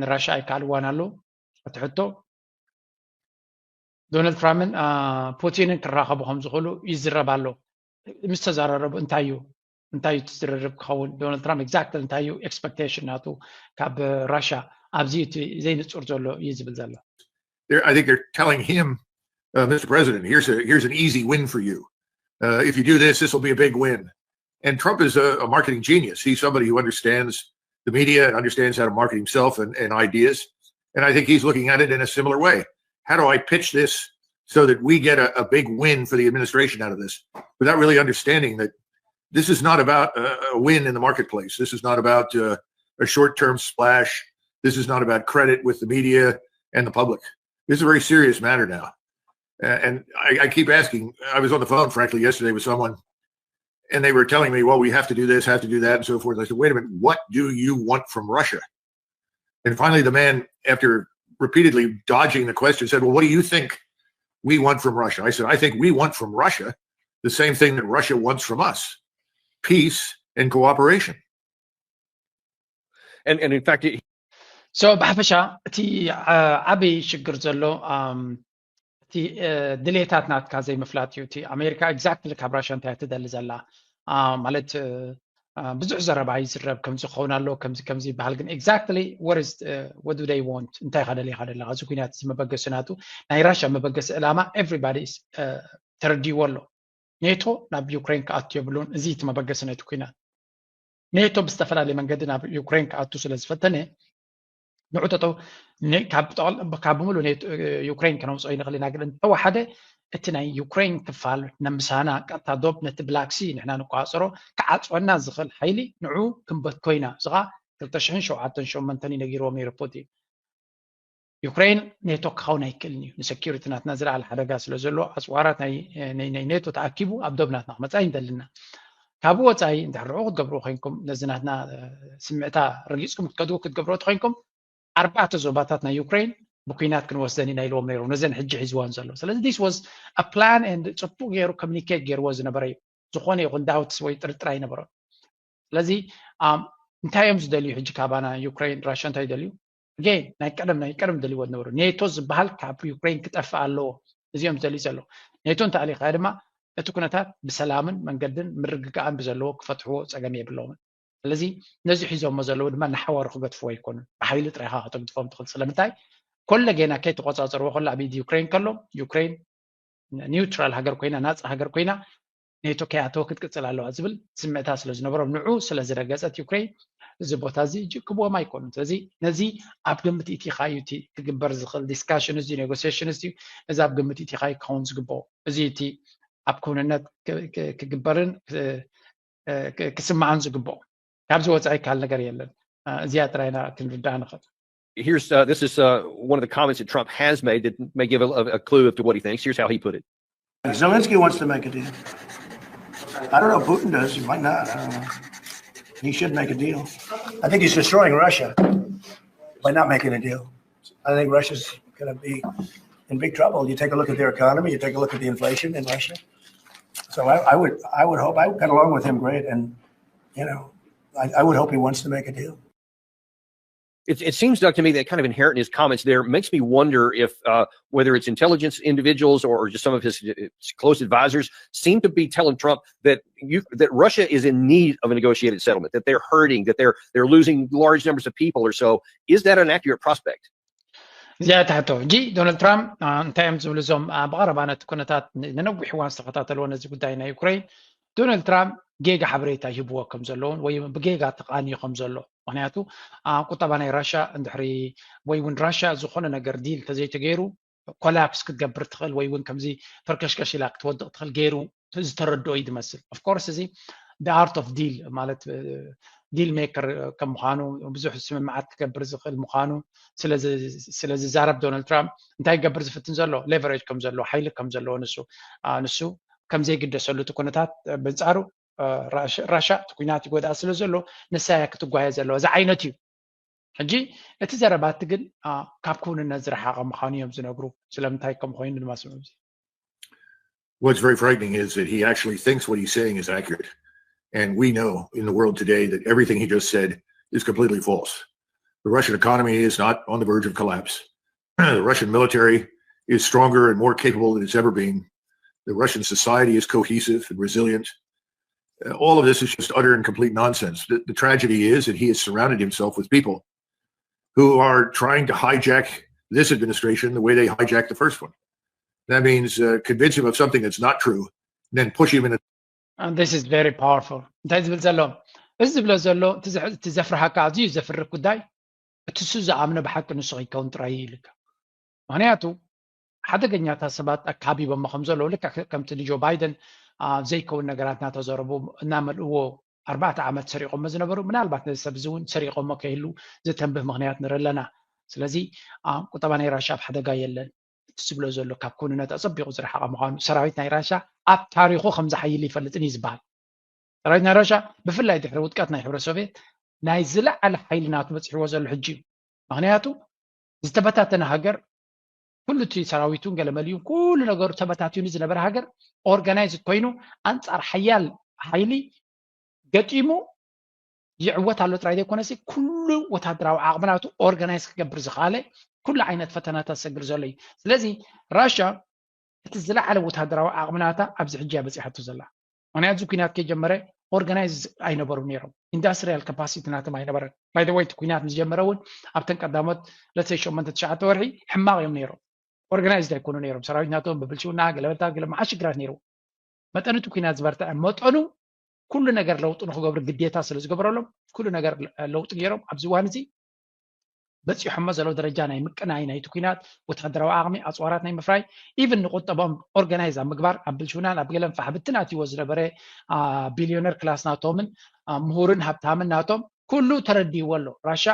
ንራሻ ኣይከኣልዋን ኣለዉ። እቲ ሕቶ ዶናልድ ትራምፕን ፑቲንን ክራኸቡ ከም ዝኽእሉ ይዝረብ ኣሎ። ምስ ተዘራረቡ እንታይ እዩ እንታይ እዩ እቲ ዝርርብ ክኸውን? ዶናልድ ትራምፕ exactly እንታይ እዩ expectation ናቱ ካብ ራሻ? ኣብዚ እቲ ዘይንጹር ዘሎ እዩ ዝብል ዘሎ። I think they're telling him, uh, Mister President, here's a here's an easy win for you. Uh, if you do this, this will be a big win. And Trump is a, a marketing genius. He's somebody who understands the media and understands how to market himself and, and ideas. And I think he's looking at it in a similar way. How do I pitch this so that we get a, a big win for the administration out of this, without really understanding that this is not about a, a win in the marketplace. This is not about uh, a short-term splash. This is not about credit with the media and the public. This is a very serious matter now. Uh, and I, I keep asking, I was on the phone, frankly, yesterday with someone, and they were telling me, well, we have to do this, have to do that, and so forth. I said, wait a minute, what do you want from Russia? And finally, the man, after repeatedly dodging the question, said, well, what do you think we want from Russia? I said, I think we want from Russia the same thing that Russia wants from us, peace and cooperation. And, and in fact, it, so ብሓፈሻ እቲ ዓብይ ሽግር ዘሎ እቲ ድሌታት ናትካ ዘይምፍላጥ እዩ። እቲ ኣሜሪካ exactly ካብ ራሻ እንታይ ትደሊ ዘላ ማለት ብዙሕ ዘረባ ይዝረብ፣ ከምዚ ክኸውን ኣሎ፣ ከምዚ ከምዚ ይበሃል። ግን exactly what is what do they want? እንታይ ከደሊ ከደላ እዚ ኩናት እዚ መበገሲ ናቱ ናይ ራሻ መበገሲ ዕላማ everybody ተረዲዎ ኣሎ። ኔቶ ናብ ዩክሬን ክኣቱ የብሉን። እዚ እቲ መበገሲ ናይቲ ኩናት። ኔቶ ብዝተፈላለየ መንገዲ ናብ ዩክሬን ክኣቱ ስለ ዝፈተነ ንዑ ጠጠው ካብ ብምሉ ዩክሬን ከነውፅኦ ይንኽእል ኢና። ግን እንተወሓደ እቲ ናይ ዩክሬን ክፋል ነምሳና ቀጥታ ዶብ ነቲ ብላክሲ ንሕና ንቆፃፀሮ ክዓፅወና ዝኽእል ሓይሊ ንዑ ክንበትኮ ኢና። እዚ ከዓ ክልተ ሽሕን ሸውዓተን ሸሞንተን እዩ ነጊርዎም ነይሩ ፑቲን። ዩክሬን ኔቶ ክኸውን ኣይክእልን እዩ። ንሰኪሪቲ ናትና ዝለዓለ ሓደጋ ስለ ዘሎ ኣፅዋራት ናይ ኔቶ ተኣኪቡ ኣብ ዶብ ናትና ክመፃ ይንደልና። ካብኡ ወፃኢ እንድሕር ንዑ ክትገብርዎ ኮይንኩም ነዚ ናትና ስምዕታ ረጊፅኩም ክትከድዎ ክትገብርዎ ተኮይንኩም ኣርባዕተ ዞባታት ናይ ዩክሬን ብኩናት ክንወስደን ኢና ኢልዎም ነይሮም ነዘን ሕጂ ሒዝዋን ዘሎ። ስለዚ this was a plan and ፅቡቅ ገይሩ ኮሚኒኬት ገይርዎ ዝነበረ እዩ። ዝኾነ ይኹን ዳውትስ ወይ ጥርጥር ኣይነበሮን። ስለዚ እንታይ እዮም ዝደልዩ ሕጂ ካባና ዩክሬን ራሻ እንታይ ይደልዩ? Again ናይ ቀደም ናይ ቀደም ደልይዎ ዝነበሩ ኔቶ ዝበሃል ካብ ዩክሬን ክጠፍእ ኣለዎ። እዚኦም ዝደልዩ ዘለዉ ኔቶ እንተኣሊኻ ድማ እቲ ኩነታት ብሰላምን መንገድን ምርግጋእን ብዘለዎ ክፈትሕዎ ፀገም የብሎምን። ስለዚ ነዚ ሒዞሞ ዘለዉ ድማ ንሓዋሩ ክገድፍዎ ኣይኮኑን። ብሓይሊ ጥራይካ ከተግድፎም ትኽእል። ስለምንታይ ኮለ ጌና ከይተቆፃፀርዎ ከሎ ኣብ ኢድ ዩክሬን ከሎ ዩክሬን ኒውትራል ሃገር ኮይና ናፃ ሃገር ኮይና ኔቶ ከይኣተወ ክትቅፅል ኣለዋ ዝብል ስምዕታ ስለ ዝነበሮም ንዑ ስለ ዝረገፀት ዩክሬን እዚ ቦታ እዚ እጅ ክብዎም ኣይኮኑን። ስለዚ ነዚ ኣብ ግምት ኢቲኻ እዩ እቲ ክግበር ዝኽእል ዲስካሽን እዚ ኔጎሲሽን እዚ ነዚ ኣብ ግምት ኢቲኻ እዩ ክኸውን ዝግብኦ። እዚ እቲ ኣብ ክውንነት ክግበርን ክስማዕን ዝግብኦ። ካብዚ ወፃኢ ካል ነገር የለን። እዚኣ ጥራይና ክንርዳእ ንኽእል። Here's uh, this is uh, one of the comments that Trump has made that may give a, a clue to what he thinks. Here's how he put it. Zelensky wants to make a deal. I don't know if Putin does. He might not. I don't know. He should make a deal. I think he's destroying Russia by not making a deal. I think Russia's going to be in big trouble. You take a look at their economy. You take a look at the inflation in Russia. So I, I would, I would hope I got along with him great, and you know, I, I would hope he wants to make a deal. It, it seems, Doug, to me that kind of inherent in his comments there makes me wonder if uh, whether it's intelligence individuals or, or just some of his uh, close advisors seem to be telling Trump that you that Russia is in need of a negotiated settlement, that they're hurting, that they're they're losing large numbers of people or so. Is that an accurate prospect? እዚኣ ትሕቶ ሕጂ ዶናልድ ትራምፕ እንታይ እዮም ዝብሉ እዞም ብቐረባ ነቲ ኩነታት ንነዊሕ እዋን ዝተኸታተልዎ ነዚ ጉዳይ ናይ ዩክሬን፣ ዶናልድ ትራምፕ ጌጋ ሓበሬታ ይህብዎ ከም ዘለውን ወይ ብጌጋ ተቓንዩ ከም ዘሎ፣ ምክንያቱ ቁጠባ ናይ ራሻ እንድሕሪ ወይ እውን ራሻ ዝኾነ ነገር ዲል ተዘይተገይሩ ኮላፕስ ክትገብር ትኽእል ወይ እውን ከምዚ ፈርከሽከሽ ኢላ ክትወድቕ ትኽእል ገይሩ ዝተረድኦ እዩ ዝመስል። Of course እዚ the art of deal ማለት ዲል ሜከር ከም ምዃኑ ብዙሕ ስምምዓት ክገብር ዝኽእል ምዃኑ ስለ ዝዛረብ ዶናልድ ትራምፕ እንታይ ይገብር ዝፍትን ዘሎ ሌቨሬጅ ከም ዘለዎ ሓይሊ ከም ዘለዎ ንሱ ንሱ ከም ዘይግደሰሉ እቲ ኩነታት ብንጻሩ ራሻ እቲ ኩናት ይጎድኣ ስለ ዘሎ ንሳ እያ ክትጓየ ዘለዋ እዚ ዓይነት እዩ። ሕጂ እቲ ዘረባቲ ግን ካብ ክውንነት ዝረሓቐ ምዃኑ እዮም ዝነግሩ። ስለምንታይ ከም ኮይኑ ድማ ስምዑ። What's very frightening is that he actually thinks what he's saying is accurate. And we know in the world today that everything he just said is completely false. The Russian economy is not on the verge of collapse. The Russian military is stronger and more capable than it's ever been. The Russian society is cohesive and resilient. Uh, all of this is just utter and complete nonsense. The, the tragedy is that he has surrounded himself with people who are trying to hijack this administration the way they hijacked the first one. That means uh, convince him of something that's not true, then push him in a And this is very powerful. እንታይ ዝብል ዘሎ እዚ ዝብሎ ዘሎ እቲ ዘፍርሃካ ኣዝዩ ዘፍርህ ጉዳይ እቲ እሱ ዝኣምኖ ብሓቂ ንሱ ከይከውን ጥራይ ይልካ። ምክንያቱ ሓደገኛታት ሰባት ኣካቢቦሞ ከም ዘለዉ ልክዕ ከምቲ ንጆ ባይደን ዘይከውን ነገራት እናተዘረቡ እናመልእዎ ኣርባዕተ ዓመት ሰሪቆሞ ዝነበሩ ምናልባት ነዚ ሰብ እዚ እውን ሰሪቆሞ ከይህሉ ዘተንብህ ምክንያት ንርኢ ኣለና። ስለዚ ቁጠባ ናይ ራሻ ኣብ ሓደጋ የለን። እቲ ዝብሎ ዘሎ ካብ ክውንነት ኣጸቢቑ ዝረሓቐ ምዃኑ ሰራዊት ናይ ራሻ ኣብ ታሪኹ ከም ዝሓይል ይፈልጥን እዩ ዝበሃል። ሰራዊት ናይ ራሻ ብፍላይ ድሕሪ ውድቀት ናይ ሕብረት ሶቭየት ናይ ዝለዓለ ሓይሊ ናቱ በፂሕዎ ዘሎ ሕጂ እዩ። ምክንያቱ ዝተበታተነ ሃገር ኩሉ እቲ ሰራዊቱን ገለመሊኡን ኩሉ ነገሩ ተበታቲኑ ዝነበረ ሃገር ኦርጋናይዝድ ኮይኑ ኣንጻር ሓያል ሓይሊ ገጢሙ ይዕወት ኣሎ ጥራይ ዘይኮነሲ ኩሉ ወታደራዊ ዓቕሚ ናቱ ኦርጋናይዝ ክገብር ዝኽኣለ ኩሉ ዓይነት ፈተናታት ዝሰግር ዘሎ እዩ። ስለዚ ራሻ እቲ ዝለዓለ ወታደራዊ ዓቕሚ ናታ ኣብዚ ሕጂ እያ በፂሓቶ ዘላ። ምክንያቱ እዚ ኩናት ከይጀመረ ኦርጋናይዝ ኣይነበሩ ነይሮም። ኢንዳስትሪያል ካፓሲቲ ናቶም ኣይነበረን። ባይ ዘ ወይ እቲ ኩናት ምስ ጀመረ እውን ኣብተን ቀዳሞት ለተይ ሸሞንተ ትሽዓተ ወርሒ ሕማቕ እዮም ነይሮም። ኦርጋናይዝድ ኣይኮኑ ነይሮም። ሰራዊት ናቶም ብብልሽውና ገለበልታት ገለ መዓት ሽግራት ነይርዎ። መጠን እቲ ኩናት ዝበርትዐ መጠኑ ኩሉ ነገር ለውጢ ንክገብሩ ግዴታ ስለ ዝገበረሎም ኩሉ ነገር ለውጢ ገይሮም ኣብዚ እዋን እዚ በፂሖሞ ዘለዉ ደረጃ ናይ ምቅናይ ናይቲ ኩናት ወታደራዊ ዓቕሚ ኣፅዋራት ናይ ምፍራይ ኢቭን ንቁጠቦም ኦርጋናይዝ ኣብ ምግባር ኣብ ብልሽውናን ኣብ ገለን ፋሕ ብትን ኣትይዎ ዝነበረ ቢልዮነር ክላስ ናቶምን ምሁርን ሃብታምን ናቶም ኩሉ ተረዲእዎ ኣሎ። ራሻ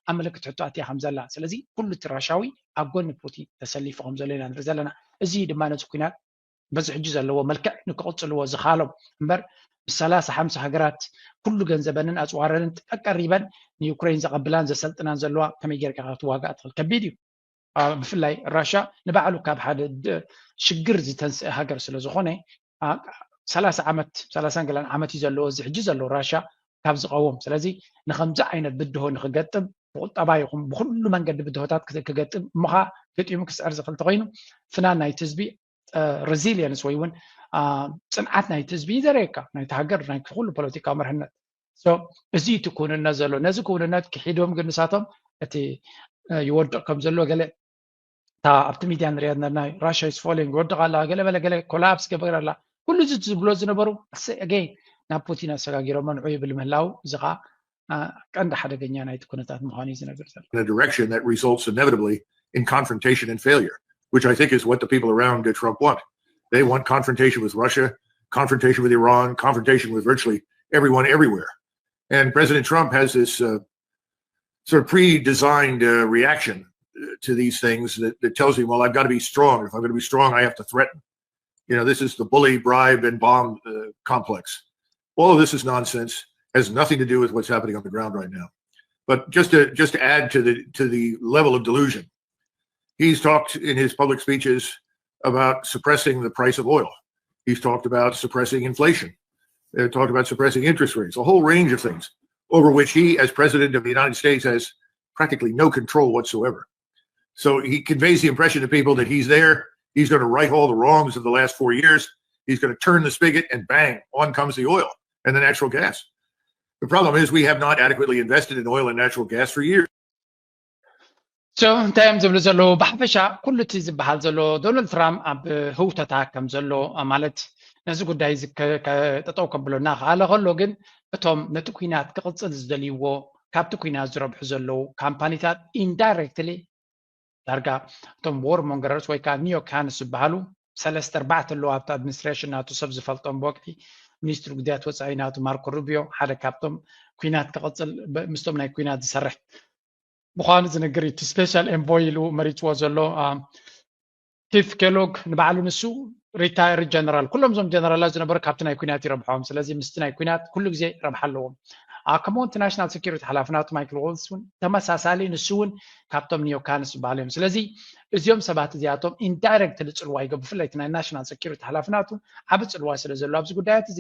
ኣብ ምልክት ሕቶ ኣትያ ከም ዘላ ስለዚ ኩሉ እቲ ራሻዊ ኣብ ጎኒ ፑቲን ተሰሊፉ ከም ዘሎ ኢና ንርኢ ዘለና። እዚ ድማ ነዚ ኩናት በዚ ሕጂ ዘለዎ መልክዕ ንክቕፅልዎ ዝኻሎም እምበር ብሰላሳ ሓምሳ ሃገራት ኩሉ ገንዘበንን ኣፅዋረንን ቀሪበን ንዩክሬን ዘቐብላን ዘሰልጥናን ዘለዋ ከመይ ጌርካ ክትዋጋእ ትኽእል ከቢድ እዩ። ብፍላይ ራሻ ንባዕሉ ካብ ሓደ ሽግር ዝተንስአ ሃገር ስለ ዝኾነ ሰላሳ ዓመት ሰላሳን ገለን ዓመት እዩ ዘለዎ እዚ ሕጂ ዘለዎ ራሻ ካብ ዝቐውም ስለዚ ንከምዚ ዓይነት ብድሆ ንክገጥም ብቁጠባ ይኹን ብኩሉ መንገዲ ብድሆታት ክገጥም እሞ ከዓ ገጢሙ ክስዕር ዝኽእል ተኮይኑ ፍናን ናይቲ ህዝቢ ሬዚሊየንስ ወይ እውን ፅንዓት ናይቲ ህዝቢ ይዘረየካ ናይቲ ሃገር ናይ ኩሉ ፖለቲካዊ መርህነት እዚ እቲ ክውንነት ዘሎ ነዚ ክውንነት ክሒዶም ግን ንሳቶም እቲ ይወድቕ ከም ዘሎ ገለ እታ ኣብቲ ሚድያ ንሪኣ ዝነበርና ራሽያ ኢዝ ፎሊንግ ይወድቕ ኣላ ገለ በለ ገለ ኮላፕስ ገበር ኣላ ኩሉ እዚ ዝብሎ ዝነበሩ ኣገይ ናብ ፑቲን ኣሰጋጊሮሞ ንዑ ይብል ምህላው እዚ ከዓ ቀንዲ ሓደገኛ ናይቲ ኩነታት ምዃኑ እዩ ዝነግር ዘሎ in a direction that results inevitably in confrontation and failure, which I think is what the people around uh, Trump want. They want confrontation with Russia, confrontation with Iran, confrontation with virtually everyone everywhere. And President Trump has this uh, sort of pre-designed uh, reaction uh, to these things that, that tells me, well, I've got to be strong. If I'm going to be strong, I have to threaten. You know, this is the bully, bribe, and bomb uh, complex. All of this is nonsense. Has nothing to do with what's happening on the ground right now. But just to just to add to the to the level of delusion, he's talked in his public speeches about suppressing the price of oil. He's talked about suppressing inflation. They talked about suppressing interest rates, a whole range of things over which he, as president of the United States, has practically no control whatsoever. So he conveys the impression to people that he's there, he's going to right all the wrongs of the last four years, he's going to turn the spigot, and bang, on comes the oil and the natural gas. The problem is we have not adequately invested in oil and natural gas for years. So እንታይ እዮም ዝብሉ ዘለዉ? ብሓፈሻ ኩሉ እቲ ዝበሃል ዘሎ ዶናልድ ትራምፕ ኣብ ህውተታ ከም ዘሎ ማለት ነዚ ጉዳይ እዚ ከ- ከ- ጠጠው ከብሎ እናኸኣለ ከሎ ግን እቶም ነቲ ኩናት ክቕፅል ዝደልይዎ ካብቲ ኩናት ዝረብሑ ዘለዉ ካምፓኒታት ኢንዳይሬክትሊ ዳርጋ እቶም ዎር ሞንገረርስ ወይ ከዓ ኒዮካንስ ዝበሃሉ ሰለስተ ኣርባዕተ ኣለዉ ኣብቲ ኣድሚኒስትሬሽን ናቱ ሰብ ዝፈልጦም ብወግዒ ሚኒስትሪ ጉዳያት ወፃኢ ናቱ ማርኮ ሩቢዮ ሓደ ካብቶም ኩናት ክቕፅል ብ- ምስቶም ናይ ኩናት ዝሰርሕ ምዃኑ ዝነግር እዩ እቲ ስፔሻል ኤንቮይ ኢሉ መሪፅዎ ዘሎ ኪፍ ኬሎግ ንባዕሉ ንሱ ሪታየር ጀነራል ኩሎም እዞም ጀነራላት ዝነበሩ ካብቲ ናይ ኩናት ይረብሖም ስለዚ ምስቲ ናይ ኩናት ኩሉ ግዜ ረብሓ ኣለዎም ከምኡ እቲ ናሽናል ሴኪሪቲ ሓላፊ ናቱ ማይክል ዎልስ እውን ተመሳሳሊ ንሱ እውን ካብቶም ኒዮካንስ ዝበሃሉ እዮም ስለዚ እዚኦም ሰባት እዚኣቶም ኢንዳይረክትሊ ፅልዋ ይገብሩ ብፍላይ ናይ ናሽናል ሴኪሪቲ ሓላፊ ናቱ ዓብ ፅልዋ ስለ ዘሎ ኣብዚ ጉዳያት እዚ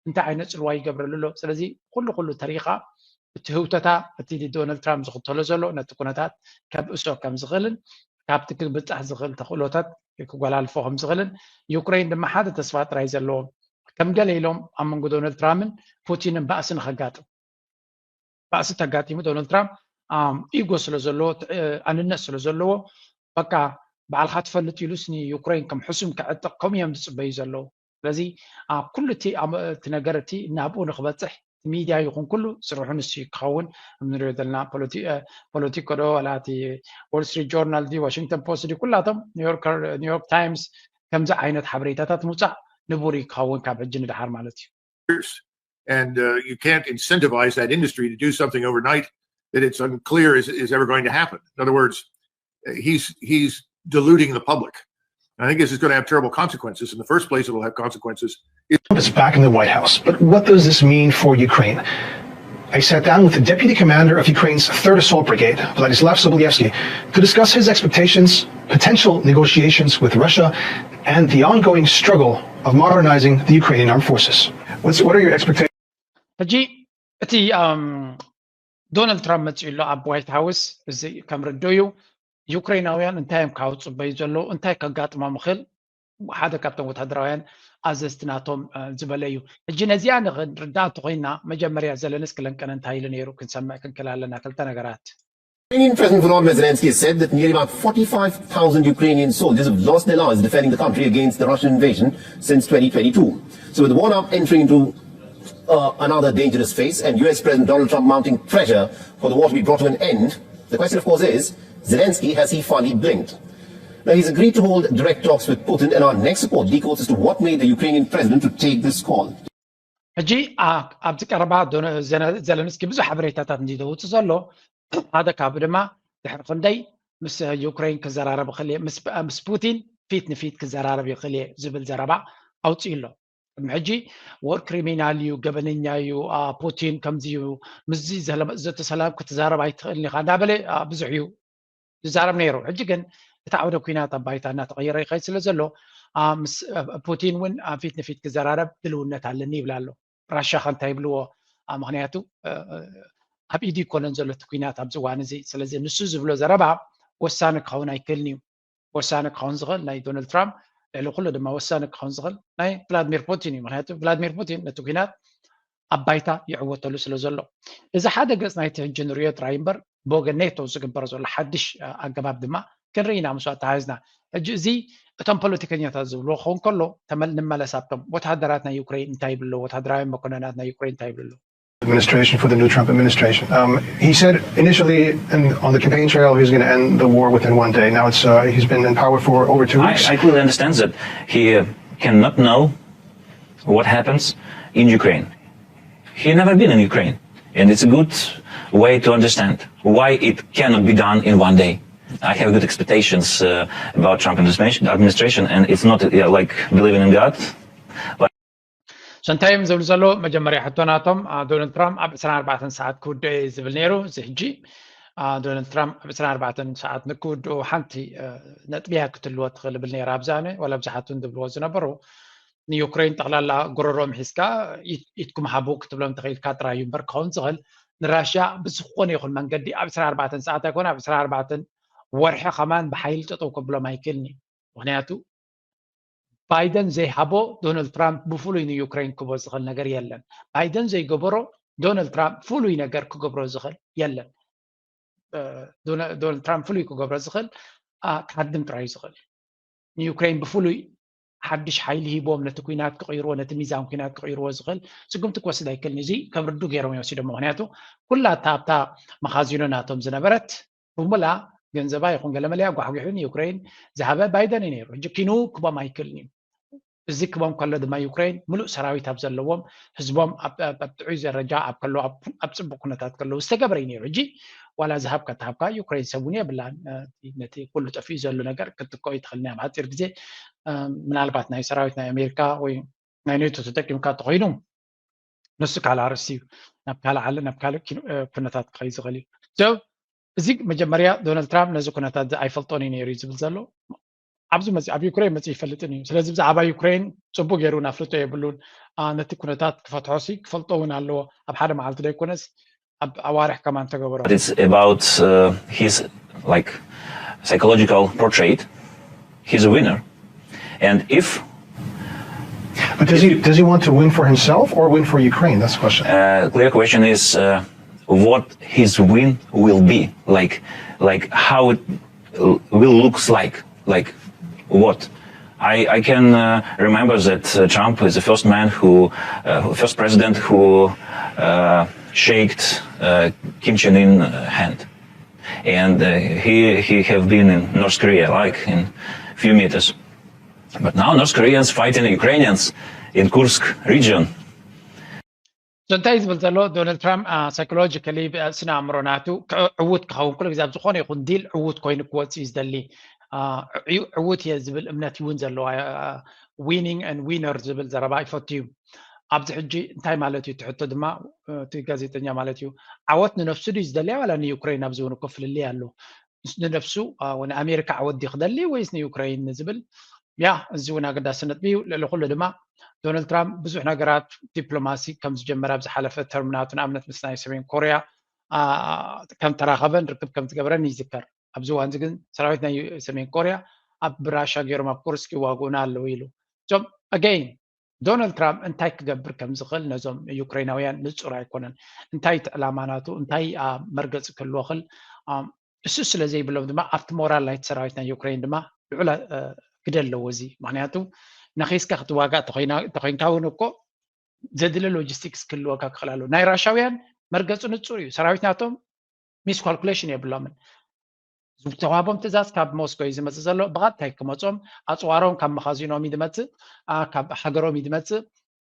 እንታይ ዓይነት ፅልዋ ይገብረሉ ኣሎ ስለዚ ኩሉ ኩሉ ተሪኻ እቲ ህውተታ እቲ ዶናልድ ትራምፕ ዝኽተሎ ዘሎ ነቲ ኩነታት ከብእሶ ከም ዝኽእልን ካብቲ ክብፃሕ ዝኽእል ተኽእሎታት ክጎላልፎ ከም ዝኽእልን ዩክሬን ድማ ሓደ ተስፋ ጥራይ ዘለዎ ከም ገለ ኢሎም ኣብ መንጎ ዶናልድ ትራምፕን ፑቲንን ባእሲ ንኸጋጥም ባእሲ ተጋጢሙ ዶናልድ ትራምፕ ኢጎ ስለ ዘለዎ ኣንነት ስለ ዘለዎ በቃ ባዕልካ ትፈልጥ ኢሉስ ንዩክሬን ከም ሕሱም ክዕጥቕ ከምኡ እዮም ዝፅበዩ ዘለዉ ስለዚ ኩሉ እቲ ነገር እቲ ናብኡ ንክበፅሕ ሚድያ ይኹን ኩሉ ስርሑ ንሱ ክኸውን ንሪኦ ዘለና ፖለቲኮ ዶ ዋላ እቲ ዎል ስትሪት ጆርናል ዲ ዋሽንግተን ፖስት ዲ ኩላቶም ኒውዮርክ ታይምስ ከምዚ ዓይነት ሓበሬታታት ምውፃእ ንቡር እዩ ክኸውን ካብ ሕጂ ንድሓር ማለት እዩ and uh, you can't incentivize that industry to do something overnight that it's unclear is, is ever going to happen. In other words, he's he's deluding the public. I think this is going to have terrible consequences. In the first place, it'll have consequences. Trump is back in the White House, but what does this mean for Ukraine? I sat down with the deputy commander of Ukraine's Third Assault Brigade, Vladislav Sobolyevsky, to discuss his expectations, potential negotiations with Russia, and the ongoing struggle of modernizing the Ukrainian armed forces. What's, what are your expectations? ሕጂ እቲ ዶናልድ ትራምፕ መፅኡ ኣሎ ኣብ ዋይት ሃውስ እዚ ከም ርድኡ እዩ ዩክሬናውያን እንታይ እዮም ካብ ፅበዩ ዘለዉ እንታይ ከጋጥሞም ይኽእል ሓደ ካብቶም ወታደራውያን ኣዘዝቲ ናቶም ዝበለ እዩ ሕጂ ነዚኣ ንርዳእ እንተኮይና መጀመርያ ዘለንስኪ ለንቀነ እንታይ ኢሉ ነይሩ ክንሰምዕ ክንክል ኣለና ክልተ ነገራት Ukrainian President Volodymyr Zelensky has said that nearly about forty-five thousand Ukrainian soldiers have lost their lives defending the country against the Russian invasion since twenty twenty-two. So, with the war now entering into uh, another dangerous phase and U S President Donald Trump mounting pressure for the war to be brought to an end, the question, of course, is Zelensky, has he finally blinked? Now, he's agreed to hold direct talks with Putin, and our next report decodes as to what made the Ukrainian president to take this call. ሕጂ ኣብዚ ቀረባ ዘለንስኪ ብዙሕ ሓበሬታታት እንዲ ዘውፅእ ዘሎ ሓደ ካብ ድማ ድሕሪ ክንደይ ምስ ዩክሬን ክዘራረብ ይኽእል ምስ ፑቲን ፊት ንፊት ክዘራረብ ይኽእል ዝብል ዘረባ ኣውፅኡ ኣሎ ቅድሚ ሕጂ ወር ክሪሚናል እዩ ገበነኛ እዩ ፑቲን ከምዚ እዩ ምስዚ ዘተ ሰላም ክትዛረብ ኣይትኽእልን ኢኻ እንዳበለ ብዙሕ እዩ ዝዛረብ ነይሩ ሕጂ ግን እቲ ዓውደ ኩናት ኣብ ባይታ እናተቐየረ ይኸይድ ስለ ዘሎ ምስ ፑቲን እውን ፊት ንፊት ክዘራረብ ድልውነት ኣለኒ ይብል ኣሎ ራሻ ከ እንታይ ይብልዎ ምክንያቱ ኣብ ኢዱ ይኮነን ዘሎ እቲ ኩናት ኣብዚ እዋን እዚ ስለዚ ንሱ ዝብሎ ዘረባ ወሳኒ ክኸውን ኣይክእልን እዩ ወሳኒ ክኸውን ዝኽእል ናይ ዶናልድ ትራምፕ ልዕሊ ኩሉ ድማ ወሳኒ ክኸውን ዝኽእል ናይ ቭላድሚር ፑቲን እዩ ምክንያቱ ቭላድሚር ፑቲን ነቲ ኩናት ኣብ ባይታ ይዕወተሉ ስለ ዘሎ እዚ ሓደ ገፅ ናይቲ ሕጂ ንሪኦ ጥራይ እምበር ብወገን ኔቶ ዝግበር ዘሎ ሓድሽ ኣገባብ ድማ ክንርኢ ኢና ምስ ኣተሓሒዝና ሕጂ እዚ እቶም ፖለቲከኛታት ዝብልዎ ክኸውን ከሎ ንመለስ ኣብቶም ወታደራት ናይ ዩክሬን እንታይ ይብሉ ወታደራዊ መኮነናት ናይ ዩክሬን እንታይ ይብሉ administration for the new Trump administration. Um, he said initially in, on the campaign trail he was going to end the war within one day. Now it's uh, he's been in power for over two weeks. I, I clearly understand that he uh, cannot know what happens in Ukraine. He never been in Ukraine, and it's a good way to understand why it cannot be done in one day. I have good expectations uh, about Trump administration, administration, and it's not uh, like believing in God. So እንታይ እዮም ዝብሉ ዘለዉ? መጀመርያ ሕቶ ናቶም፣ ዶናልድ ትራምፕ ኣብ ዕስራን ኣርባዕተን ሰዓት ክውድኦ እዩ ዝብል ነይሩ። እዚ ሕጂ ዶናልድ ትራምፕ ኣብ ዕስራን ኣርባዕተን ሰዓት ንክውድኡ ሓንቲ ነጥቢያ ክትልዎ ትኽእል ብል ነይራ ኣብዛነ ዋላ ብዙሓት እውን ዝብልዎ ዝነበሩ፣ ንዩክሬን ጠቕላላ ጎረሮም ሒዝካ ኢትኩም ሃቡ ክትብሎም ተኽኢልካ ጥራይ እዩ እምበር ክኸውን ዝኽእል። ንራሽያ ብዝኾነ ይኹን መንገዲ ኣብ ዕስራን ኣርባዕተን ሰዓት ኣይኮነ ኣብ ዕስራን ኣርባዕተን ወርሒ ከማን ብሓይሊ ጠጠው ከብሎም ኣይክእልን እዩ። ምክንያቱ ባይደን ዘይሃቦ ዶናልድ ትራምፕ ብፍሉይ ንዩክሬን ክቦ ዝኽእል ነገር የለን። ባይደን ዘይገበሮ ዶናልድ ትራምፕ ፍሉይ ነገር ክገብሮ ዝኽእል የለን። ዶናልድ ትራምፕ ፍሉይ ክገብሮ ዝኽእል ክሃድም ጥራይ ዝኽእል ንዩክሬን ብፍሉይ ሓድሽ ሓይሊ ሂቦም ነቲ ኩናት ክቕይርዎ ነቲ ሚዛን ኩናት ክቕይርዎ ዝኽእል ስጉምቲ ክወስድ ኣይክእልን። እዚ ከም ርዱ ገይሮም ይወሲዶም። ምክንያቱ ኩላ እታ ኣብታ መኻዚኖ ናቶም ዝነበረት ብሙላ ገንዘባ ይኹን ገለመለያ ጓሕጒሑ ንዩክሬን ዝሃበ ባይደን እዩ ነይሩ። ሕጂ ኪኑ ክቦም ኣይክእልን እዩ። እዚ ክቦም ከሎ ድማ ዩክሬን ሙሉእ ሰራዊት ኣብ ዘለዎም ህዝቦም ኣብ ጥዑይ ደረጃ ኣብ ከሎ ኣብ ፅቡቅ ኩነታት ከለዉ ዝተገበረ እዩ ነይሩ። ሕጂ ዋላ ዝሃብካ ተሃብካ ዩክሬን ሰብ እውን የብላን። ነቲ ኩሉ ጠፊኡ ዘሎ ነገር ክትከኦ ይትኽእል ኣብ ሓፂር ግዜ ምናልባት ናይ ሰራዊት ናይ ኣሜሪካ ወይ ናይ ኔቶ ተጠቂምካ ተኮይኑ ንሱ ካልእ ኣርእስቲ እዩ። ናብ ካልእ ዓለ ናብ ካልእ ኩነታት ክኸይ ዝኽእል እዩ። እዚ መጀመርያ ዶናልድ ትራምፕ ነዚ ኩነታት እዚ ኣይፈልጦን እዩ ነይሩ እዩ ዝብል ዘሎ። ኣብዚ መፂ ኣብ ዩክሬን መፂ ይፈልጥን እዩ። ስለዚ ብዛዕባ ዩክሬን ፅቡቅ ገይሩ ናፍልጦ የብሉን። ነቲ ኩነታት ክፈትሖ ሲ ክፈልጦ እውን ኣለዎ። ኣብ ሓደ መዓልቲ ዘይኮነስ ኣብ ኣዋርሕ ከማን ተገበሮ። It's about uh, his like psychological portrait. He's a winner, and if But does he does he want to win for himself or win for Ukraine? That's the question. Uh, clear question is uh, what his win will be like, like how it will looks like, like what. I, I can uh, remember that uh, Trump is the first man who, uh, first president who uh, shaked uh, Kim Jong Un uh, hand, and uh, he he have been in North Korea like in few meters. But now North Koreans fighting Ukrainians in Kursk region. So እንታይ ዝብል ዘሎ ዶናልድ ትራምፕ ሳይኮሎጂካሊ ስነ ኣእምሮ ናቱ ዕዉት ክኸውን ኩሉ ግዜ ኣብ ዝኾነ ይኹን ዲል ዕዉት ኮይኑ ክወፅእ እዩ ዝደሊ። ዕዉት እየ ዝብል እምነት እውን ዘለዎ winning and winner ዝብል ዘረባ ይፈቱ እዩ። ኣብዚ ሕጂ እንታይ ማለት እዩ ትሕቶ ድማ እቲ ጋዜጠኛ ማለት እዩ ዓወት ንነፍሱ ድዩ ዝደልያ ዋላ ንዩክሬን ኣብዚ እውን እኮ ፍልልይ ኣሎ። ንነፍሱ ንኣሜሪካ ዓወት ድዩ ክደሊ ወይስ ንዩክሬን ዝብል ያ እዚ እውን ኣገዳሲ ነጥቢ እዩ። ልዕሊ ኩሉ ድማ ዶናልድ ትራምፕ ብዙሕ ነገራት ዲፕሎማሲ ከም ዝጀመረ ኣብ ዝሓለፈ ተርም ናቱ ንኣብነት ምስ ናይ ሰሜን ኮርያ ከም ተራኸበን ርክብ ከም ዝገበረን ይዝከር። ኣብዚ እዋን እዚ ግን ሰራዊት ናይ ሰሜን ኮርያ ኣብ ብራሻ ገይሮም ኣብ ኩርስክ ይዋግኡና ኣለዉ ኢሉ። እዞም ኣገይን ዶናልድ ትራምፕ እንታይ ክገብር ከም ዝኽእል ነዞም ዩክሬናውያን ንጹር ኣይኮነን። እንታይ እቲ ዕላማ ናቱ እንታይ መርገፂ ክህልዎ ክእል እሱ ስለ ዘይብሎም ድማ ኣብቲ ሞራል ናይቲ ሰራዊት ናይ ዩክሬን ድማ ልዑል ግደ ኣለዎ። እዚ ምክንያቱ ነኺስካ ክትዋጋእ ተኮይንካ እውን እኮ ዘድለ ሎጂስቲክስ ክህልወካ ክኽእል ኣለዎ። ናይ ራሻውያን መርገፂ ንፁር እዩ። ሰራዊት ናቶም ሚስ ካልኩሌሽን የብሎምን። ዝተዋህቦም ትእዛዝ ካብ ሞስኮ እዩ ዝመፅእ ዘሎ። ብቐጥታ ክመፆም ኣፅዋሮም ካብ መኻዚኖም እዩ ዝመፅእ፣ ካብ ሃገሮም እዩ ዝመፅእ።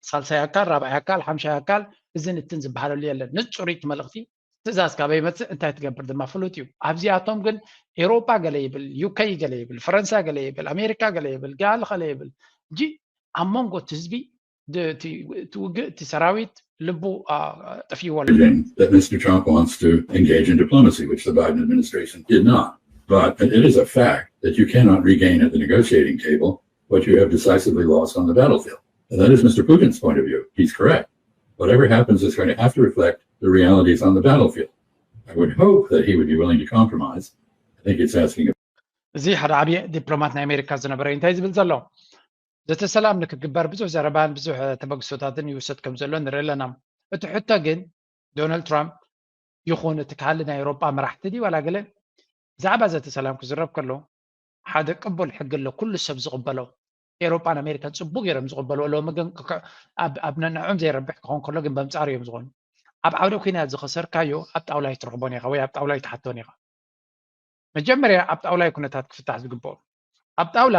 ሳልሳይ ኣካል፣ ራብዓይ ኣካል፣ ሓምሻይ ኣካል እዝን እትን ዝበሃለሉ የለን። ንፁሪት መልእኽቲ ትእዛዝ ካበይ ይመፅእ እንታይ ትገብር ድማ ፍሉጥ እዩ። ኣብዚኣቶም ግን ኤውሮጳ ገለ ይብል፣ ዩከይ ገለ ይብል፣ ፈረንሳ ገለ ይብል፣ ኣሜሪካ ገለ ይብል፣ ጋል ኸለ ይብል። እጂ ኣብ መንጎ እቲ ህዝቢ እቲ ውግእ እቲ ሰራዊት ልቡ ጠፊእዎ ኣሎ። That Mister Trump wants to engage in diplomacy, which the Biden administration did not. But it is a fact that you cannot regain at the negotiating table what you have decisively lost on the battlefield. And that is Mister Putin's point of view. He's correct. Whatever happens is going to have to reflect the realities on the battlefield. I would hope that he would be willing to compromise. I think it's asking. እዚ ሓደ ዓብዪ ዲፕሎማት ናይ ኣሜሪካ ዝነበረ እንታይ ዝብል ዘሎ ዘተ ሰላም ንክግበር ብዙሕ ዘረባን ብዙሕ ተበግሶታትን ይውሰድ ከም ዘሎ ንርኢ ኣለና። እቲ ሕቶ ግን ዶናልድ ትራምፕ ይኹን እቲ ካልእ ናይ ኤውሮጳ መራሕቲ ድዩ ዋላ ገለ ብዛዕባ ዘተ ሰላም ክዝረብ ከሎ ሓደ ቅቡል ሕጊ ኣሎ ኩሉ ሰብ ዝቕበሎ። ኤውሮጳን ኣሜሪካን ፅቡቅ ገይሮም ዝቕበልዎ ሎሚ ግን ኣብ ነንዕኦም ዘይረብሕ ክኸውን ከሎ ግን በምፃር እዮም ዝኾኑ። ኣብ ዓውደ ኩናት ዝኸሰርካዮ ኣብ ጣውላ ኣይትረኽቦን ኢኻ ወይ ኣብ ጣውላ ኣይትሓቶን ኢኻ። መጀመርያ ኣብ ጣውላ ኩነታት ክፍታሕ ዝግብኦ። ኣብ ጣውላ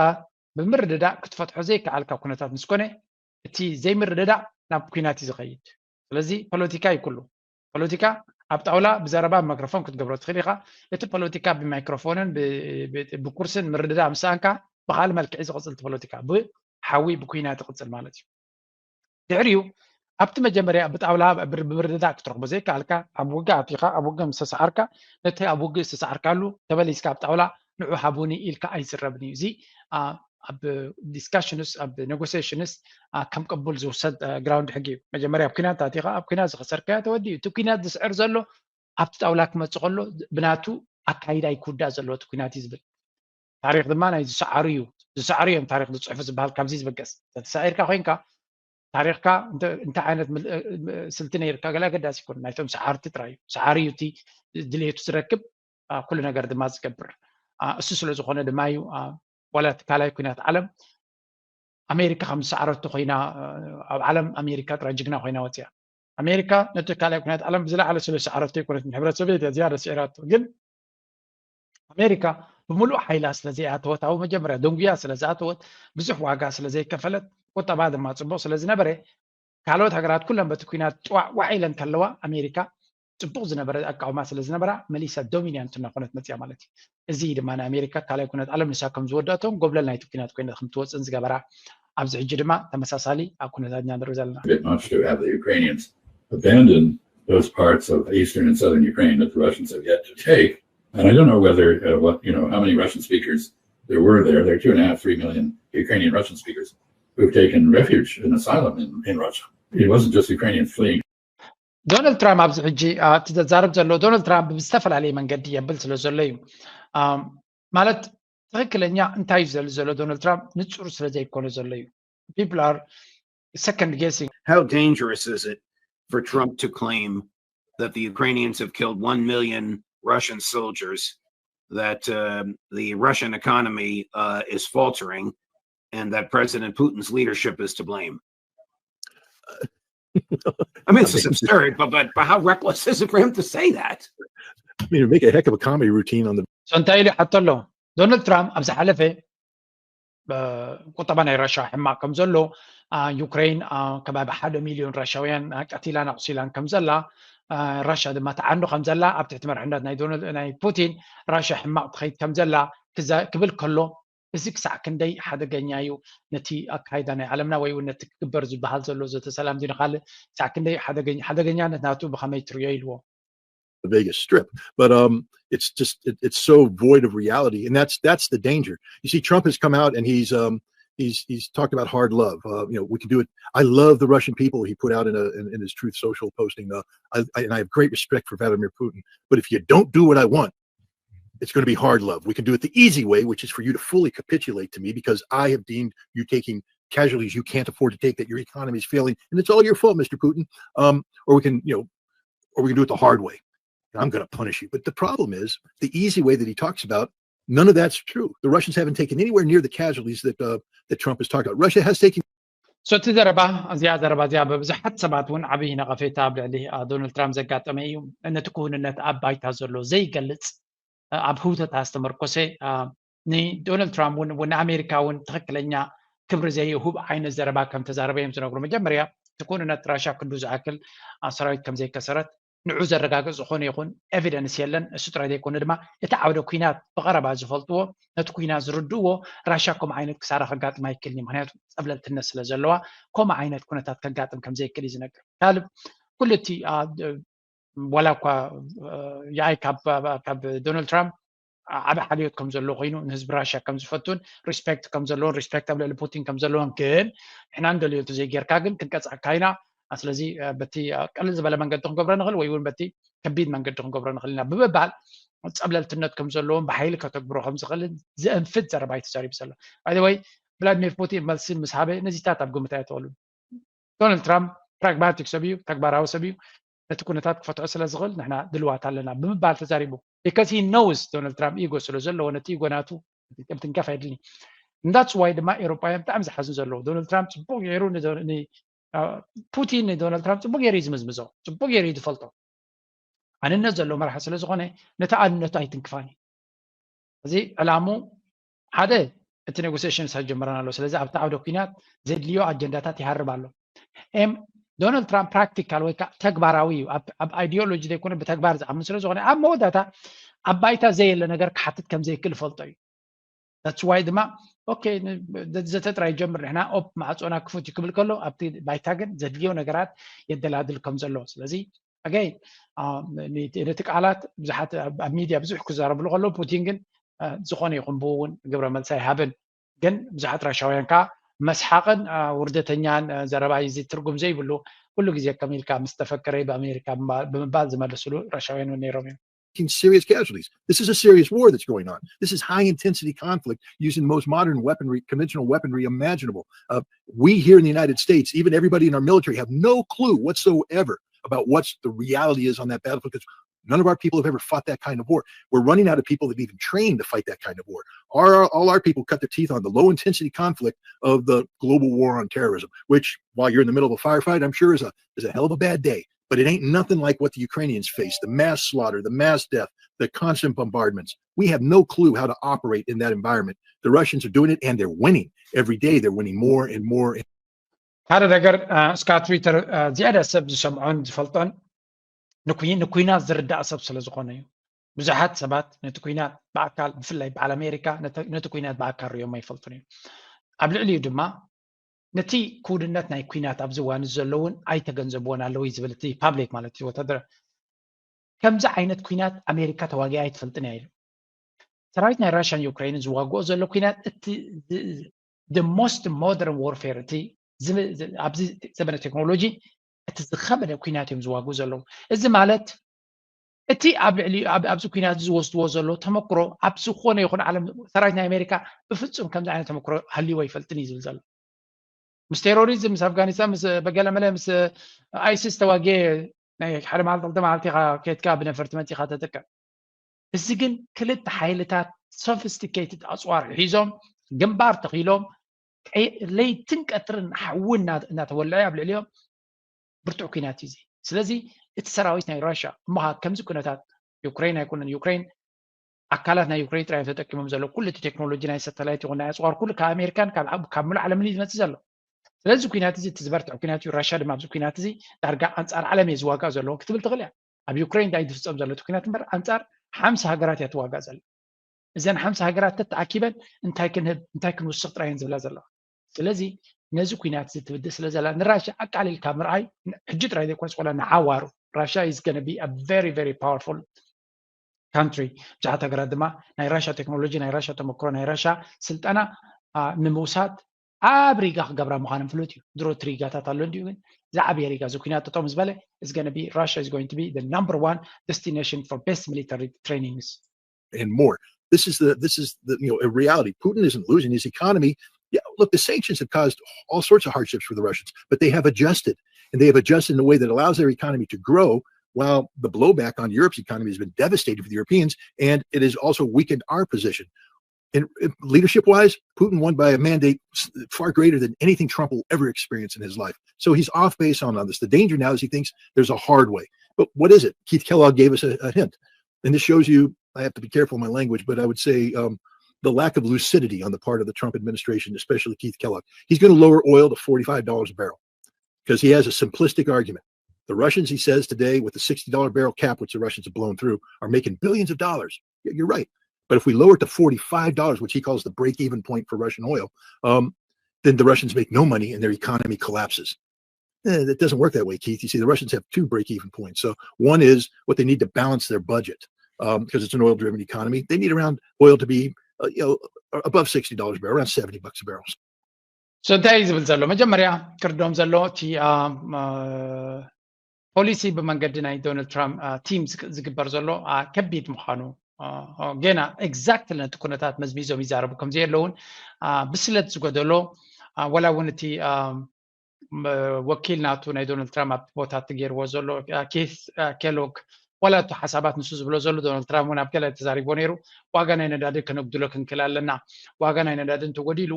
ብምርድዳእ ክትፈትሖ ዘይከኣልካ ኩነታት ምስ ኮነ እቲ ዘይምርድዳእ ናብ ኩናት እዩ ዝኸይድ። ስለዚ ፖለቲካ እዩ ኩሉ። ፖለቲካ ኣብ ጣውላ ብዘረባ ብማይክሮፎን ክትገብሮ ትኽእል ኢኻ። እቲ ፖለቲካ ብማይክሮፎንን ብኩርስን ምርድዳእ ምስ ሰኣንካ ብካልእ መልክዕ እዩ ዝቕፅል። እቲ ፖለቲካ ብሓዊ ብኩናት ይቕፅል ማለት እዩ። ድሕሪኡ ኣብቲ መጀመርያ ብጣውላ ብምርድዳእ ክትረኽቦ ዘይከኣልካ ኣብ ውግእ ኣቲኻ ኣብ ውግእ ምስ ተሰዓርካ ነቲ ኣብ ውግእ ዝተሰዓርካሉ ተመሊስካ ኣብ ጣውላ ንዑ ሃቡኒ ኢልካ ኣይዝረብን እዩ። እዚ ኣብ discussions ኣብ negotiations ከም ቅቡል ዝውሰድ ground ሕጊ እዩ። መጀመርያ ኣብ ኩናት ኣቲኻ ኣብ ኩናት ዝኸሰርካዮ ተወዲኡ እቲ ኩናት ዝስዕር ዘሎ ኣብቲ ጣውላ ክመፅእ ከሎ ብናቱ ኣካይዳ እዩ ክውዳእ ዘለዎ እቲ ኩናት እዩ ዝብል። ታሪክ ድማ ናይ ዝሰዓሩ እዩ ዝሰዓሩ እዮም ታሪክ ዝፅሕፉ ዝበሃል ካብዚ ዝበገስ ተተሳዒርካ ኮይንካ ታሪክካ እንታይ ዓይነት ስልቲ ነይርካ ገለ ኣገዳሲ ይኮኑ ናይቶም ሰዓርቲ ጥራይ እዩ። ሰዓሪ እዩ እቲ ድልየቱ ዝረክብ ኩሉ ነገር ድማ ዝገብር እሱ ስለ ዝኾነ ድማ እዩ ዋላ እቲ ካልኣይ ኩናት ዓለም ኣሜሪካ ከም ዝሰዓረቶ ኮይና ኣብ ዓለም ኣሜሪካ ጥራይ ጅግና ኮይና ወፅያ። ኣሜሪካ ነቲ ካልኣይ ኩናት ዓለም ብዝለዓለ ስለ ዝሰዓረቶ ይኮነት ንሕብረት ሶቪየት እያ ዝያዳ ስዒራቶ ግን ኣሜሪካ ብምሉእ ሓይላ ስለ ዘይኣተወት ኣብ መጀመርያ ደንጉያ ስለ ዝኣተወት ብዙሕ ዋጋ ስለ ዘይከፈለት ቁጠባ ድማ ፅቡቅ ስለ ዝነበረ ካልኦት ሃገራት ኩለን በቲ ኩናት ጭዋዕ ዋዕ ኢለን ከለዋ ኣሜሪካ ፅቡቅ ዝነበረ ኣቃውማ ስለ ዝነበራ መሊሳ ዶሚኒያንት እናኮነት መፅያ ማለት እዩ። እዚ ድማ ንኣሜሪካ ካልኣይ ኩነት ዓለም ንሳ ከም ዝወዳእቶን ጎብለል ናይቲ ኩናት ኮይነ ከም ትወፅእን ዝገበራ ኣብዚ ሕጂ ድማ ተመሳሳሊ ኣብ ኩነታት ኢና ንርኢ ዘለና። It much to have the Ukrainians abandon those parts of eastern and southern Ukraine that the Russians have yet to take. And I don't know whether uh, what you know how many Russian speakers there were there. There are two and a half, three million Ukrainian Russian speakers who've taken refuge and asylum in, in Russia. It wasn't just Ukrainians fleeing. ዶናልድ ትራምፕ ኣብዚ ሕጂ እቲ ዘዛርብ ዘሎ ዶናልድ ትራምፕ ብዝተፈላለየ መንገዲ የብል ስለ ዘሎ እዩ። ማለት ትክክለኛ እንታይ እዩ ዘሉ ዘሎ ዶናልድ ትራምፕ ንፁር ስለ ዘይኮነ ዘሎ እዩ። People are second guessing. How dangerous is it for Trump to claim that the Ukrainians have killed one million Russian soldiers, that um, the Russian economy uh, is faltering, and that President Putin's leadership is to blame? I mean, it's just absurd, but, but but how reckless is it for him to say that? I mean, make a heck of a comedy routine on the. So እንታይ ኢሉ ሓቶ ኣሎ ዶናልድ ትራምፕ ኣብ ዝሓለፈ ቁጠባ ናይ ራሻ ሕማቅ ከም ዘሎ ዩክሬን ከባቢ ሓደ ሚሊዮን ራሻውያን ቀቲላን ኣቁሲላን ከም ዘላ ራሻ ድማ ተዓኑ ከም ዘላ ኣብ ትሕቲ መርሕነት ናይ ዶናልድ ናይ ፑቲን ራሻ ሕማቅ ትኸይድ ከም ዘላ ክብል ከሎ እዚ ክሳዕ ክንደይ ሓደገኛ እዩ ነቲ ኣካይዳ ናይ ዓለምና ወይ እውን ነቲ ክግበር ዝበሃል ዘሎ ዘተ ሰላም ድዩ ንካልእ ክሳዕ ክንደይ ሓደገኛነት ናቱ ብከመይ ትሪኦ ኢልዎ። The Vegas Strip, but um, it's just it, it's so void of reality, and that's that's the danger. You see, Trump has come out and he's um, he's he's talked about hard love. Uh, you know, we can do it. I love the Russian people. He put out in a in, in his Truth Social posting, uh, I, I, and I have great respect for Vladimir Putin. But if you don't do what I want, it's going to be hard love. We can do it the easy way, which is for you to fully capitulate to me because I have deemed you taking casualties you can't afford to take, that your economy is failing, and it's all your fault, Mister Putin. Um, or we can, you know, or we can do it the hard way. I'm going to punish you. But the problem is the easy way that he talks about, none of that's true. The Russians haven't taken anywhere near the casualties that uh, that Trump has talked about. Russia has taken. So እቲ ዘረባ እዚኣ ዘረባ እዚኣ ብብዙሓት ሰባት እውን ዓብዪ ነቐፌታ ኣብ ልዕሊ ዶናልድ ትራምፕ ዘጋጠመ እዩ። ነቲ ክውንነት ኣብ ባይታ ዘሎ ዘይገልፅ ኣብ ህውተታ ዝተመርኮሰ ንዶናልድ ትራምፕ እውን ንኣሜሪካ እውን ትኽክለኛ ክብሪ ዘይሁብ ዓይነት ዘረባ ከም ተዛረበ እዮም ዝነግሩ። መጀመርያ እቲ ክውንነት ራሻ ክንዱ ዝኣክል ሰራዊት ከም ዘይከሰረት ንዑ ዘረጋግፅ ዝኾነ ይኹን ኤቪደንስ የለን። እሱ ጥራይ ዘይኮነ ድማ እቲ ዓውደ ኩናት ብቐረባ ዝፈልጥዎ ነቲ ኩናት ዝርድእዎ ራሻ ከምኡ ዓይነት ክሳራ ከጋጥም ኣይክልን እዩ። ምክንያቱ ፀብለልትነት ስለ ዘለዋ ከምኡ ዓይነት ኩነታት ከጋጥም ከም ዘይክእል እዩ ዝነግር። ካልብ ኩሉ እቲ ዋላ እኳ ያኣይ ካብ ዶናልድ ትራምፕ ዓብ ሓልዮት ከም ዘለዎ ኮይኑ ንህዝቢ ራሽያ ከም ዝፈቱን ሪስፔክት ከም ዘለዎን ሪስፔክት ኣብ ልዕሊ ፑቲን ከም ዘለዎን ግን ንሕና ንደልዮ እንተዘይጌርካ ግን ክንቀፅዐካ ኢና። ስለዚ በቲ ቀልል ዝበለ መንገዲ ክንገብሮ ንኽእል ወይ እውን በቲ ከቢድ መንገዲ ክንገብሮ ንኽእል ኢና ብምባል ፀብለልትነት ከም ዘለዎን ብሓይሊ ከተግብሮ ከም ዝኽእልን ዘእንፍት ዘረባ እዩ ተዛሪቡ ዘሎ። ባይወይ ቭላድሚር ፑቲን መልሲ ምስ ሃበ ነዚታት ኣብ ግምት ኣየተወሉን። ዶናልድ ትራምፕ ፕራግማቲክ ሰብ እዩ፣ ተግባራዊ ሰብ እዩ። ነቲ ኩነታት ክፈትሖ ስለ ዝኽእል ንሕና ድልዋት ኣለና ብምባል ተዛሪቡ። Because he knows ዶናልድ ትራምፕ ኢጎ ስለ ዘለዎ ነቲ ኢጎ ናቱ ምትንካፍ ኣየድልኒ። እንዳትስ ዋይ ድማ ኤሮጳውያን ብጣዕሚ ዝሓዝኑ ዘለዉ ዶናልድ ትራምፕ ፅቡቅ ገይሩ ፑቲን ንዶናልድ ትራምፕ ፅቡቅ ገይሩ እዩ ዝምዝምዞ፣ ፅቡቅ ገይሩ እዩ ዝፈልጦ። ኣንነት ዘለዎ መራሒ ስለ ዝኾነ ነቲ ኣንነቱ ኣይትንክፋን እዩ። እዚ ዕላሙ ሓደ እቲ ኔጎሲሽንስ ኣይጀመረን ኣሎ። ስለዚ ኣብቲ ዓውደ ኩናት ዘድልዮ ኣጀንዳታት ይሃርብ ኣሎ። ኤም ዶናልድ ትራምፕ ፕራክቲካል ወይ ከዓ ተግባራዊ እዩ። ኣብ ideology ዘይኮነ ብተግባር ዝኣምን ስለ ዝኾነ ኣብ መወዳእታ ኣብ ባይታ ዘየለ ነገር ክሓትት ከም ዘይክእል ይፈልጦ እዩ። That's why ድማ okay ዘተ ጥራይ ጀምር ንሕና ኦፕ ማዕፆና ክፉት እዩ ክብል ከሎ ኣብቲ ባይታ ግን ዘድልዮ ነገራት የደላድል ከም ዘሎ ስለዚ ኣገይ ነቲ ቃላት ብዙሓት ኣብ ሚድያ ብዙሕ ክዛረብሉ ከለዉ ፑቲን ግን ዝኾነ ይኹን ብኡ እውን ግብረ መልሲ ኣይሃብን። ግን ብዙሓት ራሻውያን ከዓ መስሓቕን ውርደተኛን ዘረባ እዚ ትርጉም ዘይብሉ ኩሉ ግዜ ከም ኢልካ ምስ ተፈከረ ብኣሜሪካ ብምባል ዝመልስሉ ራሻውያን እውን ነይሮም እዮም። Serious casualties. This is a serious war that's going on. This is high intensity conflict using the most modern weaponry, conventional weaponry imaginable. Uh, we here in the United States, even everybody in our military, have no clue whatsoever about what the reality is on that battlefield because none of our people have ever fought that kind of war. We're running out of people that have even trained to fight that kind of war. Our, all our people cut their teeth on the low intensity conflict of the global war on terrorism, which, while you're in the middle of a firefight, I'm sure is a, is a hell of a bad day. But it ain't nothing like what the Ukrainians face, the mass slaughter, the mass death, the constant bombardments. We have no clue how to operate in that environment. The Russians are doing it and they're winning. Every day they're winning more and more. ሓደ ነገር እስካ ትዊተር ዝያዳ ሰብ ዝሰምዖን ዝፈልጦን ንኩናት ዝርዳእ ሰብ ስለ ዝኾነ እዩ። ብዙሓት ሰባት ነቲ ኩናት ብኣካል ብፍላይ በዓል ኣሜሪካ ነቲ ኩናት ብኣካል ሪኦም ኣይፈልጡን እዮም። ኣብ ልዕሊኡ ድማ ነቲ ክውንነት ናይ ኩናት ኣብዚ እዋን ዘለውን ኣይተገንዘብዎን ኣለዉ ዝብል እቲ ፓብሊክ ማለት እዩ ወታደር ከምዚ ዓይነት ኩናት ኣሜሪካ ተዋጊኣ ኣይትፈልጥን እያ ኢሉ። ሰራዊት ናይ ራሽያን ዩክሬንን ዝዋግኦ ዘሎ ኩናት እቲ the most modern warfare እቲ ኣብዚ ዘመነ ቴክኖሎጂ እቲ ዝኸበደ ኩናት እዮም ዝዋግኡ ዘለዉ። እዚ ማለት እቲ ኣብ ልዕሊ ኣብዚ ኩናት ዝወስድዎ ዘሎ ተመክሮ ኣብ ዝኾነ ይኹን ዓለም ሰራዊት ናይ ኣሜሪካ ብፍጹም ከምዚ ዓይነት ተመክሮ ሃልይዎ ኣይፈልጥን እዩ ዝብል ዘሎ። ምስ ቴሮሪዝም ምስ ኣፍጋኒስታን ምስ በገለመለ ምስ ኣይሲስ ተዋጊ ናይ ሓደ መዓልቲ ክልተ መዓልቲ ኢኻ ከድካ ብነፈርቲ መፂኻ ተጥቀም። እዚ ግን ክልተ ሓይልታት sophisticated ኣፅዋር ሒዞም ግንባር ተኺሎም ለይትን ቀትርን ሓዊ እናተወልዐ ኣብ ልዕሊኦም ብርቱዕ ኩናት እዩ እዚ። ስለዚ እቲ ሰራዊት ናይ ራሽያ እሞ ከምዚ ኩነታት ዩክሬን ኣይኮነን ዩክሬን ኣካላት ናይ ዩክሬን ጥራይ ተጠቂሞም ዘሎ ኩሉ እቲ ቴክኖሎጂ ናይ ሳተላይት ይኹን ናይ ኣፅዋር ኩሉ ካብ ኣሜሪካን ካብ ምሉእ ዓለምን እዩ ዝመፅእ ዘሎ። ስለዚ ኩናት እዚ እቲ ዝበርትዕ ኩናት እዩ። ራሽያ ድማ ኣብዚ ኩናት እዚ ዳርጋ ኣንፃር ዓለም እየ ዝዋጋእ ዘለዎ ክትብል ትኽእል እያ። ኣብ ዩክሬን እንታይ ዝፍፀም ዘሎ እቲ ኩናት እምበር ኣንፃር ሓምሳ ሃገራት እያ ትዋጋእ ዘላ። እዘን ሓምሳ ሃገራት ተተኣኪበን እንታይ ክንህብ እንታይ ክንውስኽ ጥራይ እየን ዝብላ ዘለዋ። ስለዚ ነዚ ኩናት እዚ ትብድህ ስለ ዘላ ንራሽያ ኣቃሊልካ ምርኣይ ሕጂ ጥራይ ዘይኮነስ ቆላ ንሓዋሩ ራሽያ is gonna be a very very powerful country። ብዙሓት ሃገራት ድማ ናይ ራሽያ ቴክኖሎጂ ናይ ራሽያ ተመክሮ ናይ ራሽያ ስልጠና ንምውሳድ ኣብ ሪጋ ክገብራ ምዃኖም ፍሉጥ እዩ። ድሮ እቲ ሪጋታት ኣሎ እንዲሁ ግን ዝዓበየ ሪጋ እዚ ኩናት ጠጠው ምስ በለ is gonna be Russia is going to be the number one destination for best military trainings and more. This is the this is the you know a reality. Putin isn't losing his economy. Yeah, look, the sanctions have caused all sorts of hardships for the Russians, but they have adjusted, and they have adjusted in a way that allows their economy to grow while the blowback on Europe's economy has been devastating for the Europeans, and it has also weakened our position. And leadership wise, Putin won by a mandate far greater than anything Trump will ever experience in his life. So he's off base on, on this. The danger now is he thinks there's a hard way. But what is it? Keith Kellogg gave us a, a hint. And this shows you, I have to be careful of my language, but I would say um, the lack of lucidity on the part of the Trump administration, especially Keith Kellogg. He's going to lower oil to forty-five dollars a barrel because he has a simplistic argument. The Russians, he says today, with the sixty dollar barrel cap, which the Russians have blown through, are making billions of dollars. You're right. But if we lower it to forty-five dollars, which he calls the break even point for Russian oil, um, then the Russians make no money and their economy collapses. Eh, that doesn't work that way, Keith. You see, the Russians have two break even points. So one is what they need to balance their budget um, because it's an oil driven economy. They need around oil to be uh, you know, above sixty dollars a barrel, around seventy bucks a barrel. So እንታይ እዩ ዝብል ዘሎ? መጀመርያ ክርዶም ዘሎ እቲ ፖሊሲ ብመንገዲ ናይ ዶናልድ ትራምፕ ቲም ዝግበር ዘሎ ከቢድ ምዃኑ ገና exactly ነቲ ኩነታት መዝሚዞም ይዛረቡ ከም ዘየለውን ብስለት ዝጎደሎ ዋላ እውን እቲ ወኪል ናቱ ናይ ዶናልድ ትራምፕ ኣብቲ ቦታ እቲ ገይርዎ ዘሎ ኬስ ኬሎግ ዋላ እቲ ሓሳባት ንሱ ዝብሎ ዘሎ ዶናልድ ትራምፕ እውን ኣብ ገለ ተዛሪቦ ነይሩ። ዋጋ ናይ ነዳዲ ከነጉድሎ ክንክእል ኣለና። ዋጋ ናይ ነዳዲ እንተጎዲሉ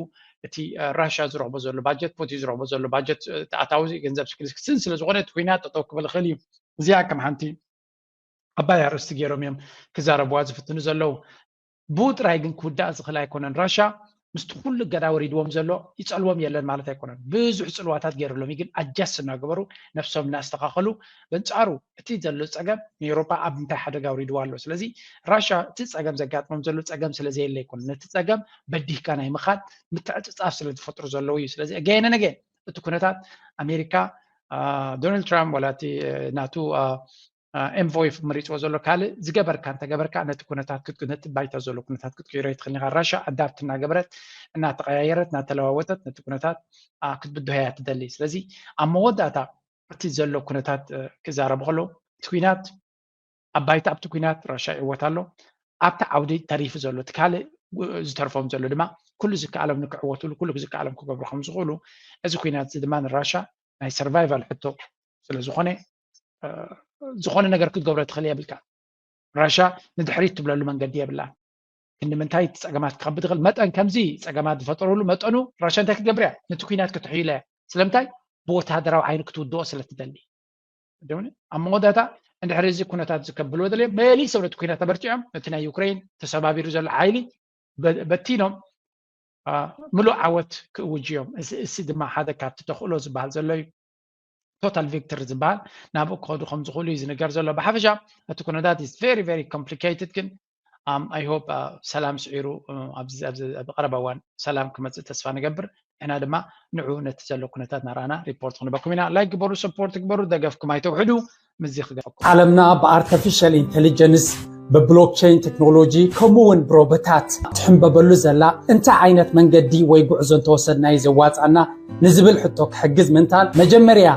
እቲ ራሽያ ዝረኽቦ ዘሎ ባጀት ፑቲን ዝረኽቦ ዘሎ ባጀት ኣታዊ ገንዘብ ስክሪስክስን ስለ ዝኾነ እቲ ኩናት ጠጠው ክብል ይኽእል እዩ። እዚኣ ከም ሓንቲ ዓባይ ኣርእስቲ ገይሮም እዮም ክዛረብዋ ዝፍትኑ ዘለዉ። ብኡ ጥራይ ግን ክውዳእ ዝኽእል ኣይኮነን። ራሽያ ምስቲ ኩሉ እገዳ ወሪድዎም ዘሎ ይፀልዎም የለን ማለት ኣይኮነን። ብዙሕ ፅልዋታት ገይሩሎም እዩ፣ ግን ኣጃስ እናገበሩ ነብሶም እናስተኻኸሉ፣ በንፃሩ እቲ ዘሎ ፀገም ንኤውሮጳ ኣብ ምንታይ ሓደጋ ኣውሪድዋ ኣሎ። ስለዚ ራሻ እቲ ፀገም ዘጋጥሞም ዘሎ ፀገም ስለ ዘየለ ኣይኮነን፣ ነቲ ፀገም በዲህካ ናይ ምኻድ ምትዕፅፃፍ ስለ ዝፈጥሩ ዘለዉ እዩ። ስለዚ again and again እቲ ኩነታት ኣሜሪካ፣ ዶናልድ ትራምፕ ዋላ እቲ ናቱ ኤንቮይ መሪፅዎ ዘሎ ካልእ ዝገበርካ እንተገበርካ ነቲ ኩነታት ነቲ ባይታ ዘሎ ኩነታት ክትቅይሮ ይትኽእል ኢኻ። ራሻ ኣዳፕት እናገበረት እናተቀያየረት እናተለዋወጠት ነቲ ኩነታት ክትብድሆ እያ ትደሊ። ስለዚ ኣብ መወዳእታ እቲ ዘሎ ኩነታት ክዛረብ ከሎ እቲ ኩናት ኣብ ባይታ ኣብቲ ኩናት ራሻ ይዕወት ኣሎ። ኣብቲ ዓውዲ ተሪፉ ዘሎ እቲ ካልእ ዝተርፎም ዘሎ ድማ ኩሉ ዝከኣሎም ንክዕወትሉ ኩሉ ዝከኣሎም ክገብሩ ከም ዝኽእሉ እዚ ኩናት እዚ ድማ ንራሻ ናይ ሰርቫይቫል ሕቶ ስለ ዝኾነ ዝኾነ ነገር ክትገብሮ ትኽእል የብልካ። ራሻ ንድሕሪት ትብለሉ መንገዲ የብላ። ክንዲ ምንታይ እቲ ፀገማት ክኸብድ ይኽእል መጠን ከምዚ ፀገማት ዝፈጠሩሉ መጠኑ ራሻ እንታይ ክትገብር እያ? ነቲ ኩናት ክትሕይሎ እያ። ስለምንታይ? ብወታደራዊ ዓይኒ ክትውድኦ ስለ ትደሊ። ኣብ መወዳእታ እንድሕሪ እዚ ኩነታት ዝከብልዎ ደልዮም መሊሶም ነቲ ኩናት ተበርቲዖም ነቲ ናይ ዩክሬን ተሰባቢሩ ዘሎ ሓይሊ በቲኖም ምሉእ ዓወት ክእውጅ እዮም። እዚ ድማ ሓደ ካብቲ ተኽእሎ ዝበሃል ዘሎ እዩ። ቶታል ቪክተር ዝበሃል ናብኡ ክኸዱ ከም ዝኽእሉ እዩ ዝንገር ዘሎ። ብሓፈሻ እቲ ኩነታት is very very complicated፣ ግን I hope ሰላም ስዒሩ ኣብ ቀረባ እዋን ሰላም ክመፅእ ተስፋ ንገብር። ንሕና ድማ ንዑ ነቲ ዘሎ ኩነታት ናርኣና ሪፖርት ክንበኩም ኢና። ላይክ ግበሩ፣ ሰፖርት ግበሩ፣ ደገፍኩም ኣይተውሕዱ። ምዚ ክገፈኩም። ዓለምና ብኣርተፊሻል ኢንቴሊጀንስ፣ ብብሎክቸይን ቴክኖሎጂ፣ ከምኡ እውን ብሮቦታት ትሕንበበሉ ዘላ እንታይ ዓይነት መንገዲ ወይ ጉዕዞ እንተወሰድና እዩ ዘዋፃና ንዝብል ሕቶ ክሕግዝ ምንታል መጀመርያ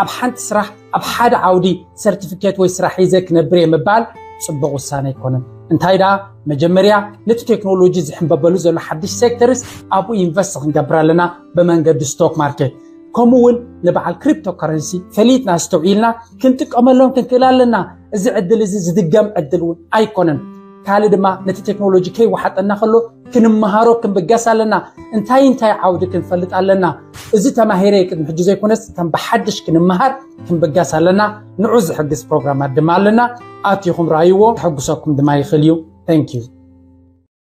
ኣብ ሓንቲ ስራሕ ኣብ ሓደ ዓውዲ ሰርቲፊኬት ወይ ስራሕ ሒዘ ክነብር እየ ምባል ፅቡቕ ውሳነ ኣይኮነን። እንታይ ደኣ መጀመርያ ነቲ ቴክኖሎጂ ዝሕንበበሉ ዘሎ ሓድሽ ሴክተርስ ኣብኡ ኢንቨስት ክንገብር ኣለና ብመንገዲ ስቶክ ማርኬት። ከምኡ እውን ንበዓል ክሪፕቶ ከረንሲ ፈሊጥና ኣስተውዒልና ክንጥቀመሎም ክንክእል ኣለና። እዚ ዕድል እዚ ዝድገም ዕድል እውን ኣይኮነን። ካልእ ድማ ነቲ ቴክኖሎጂ ከይወሓጠና ከሎ ክንመሃሮ ክንብገስ ኣለና። እንታይ እንታይ ዓውዲ ክንፈልጥ ኣለና? እዚ ተማሂረ ቅድሚ ሕጂ ዘይኮነስ ከም ብሓድሽ ክንመሃር ክንብገስ ኣለና። ንዑ ዝሕግዝ ፕሮግራማት ድማ ኣለና። ኣትኹም ረኣይዎ፣ ክሕጉሰኩም ድማ ይኽእል እዩ። Thank you።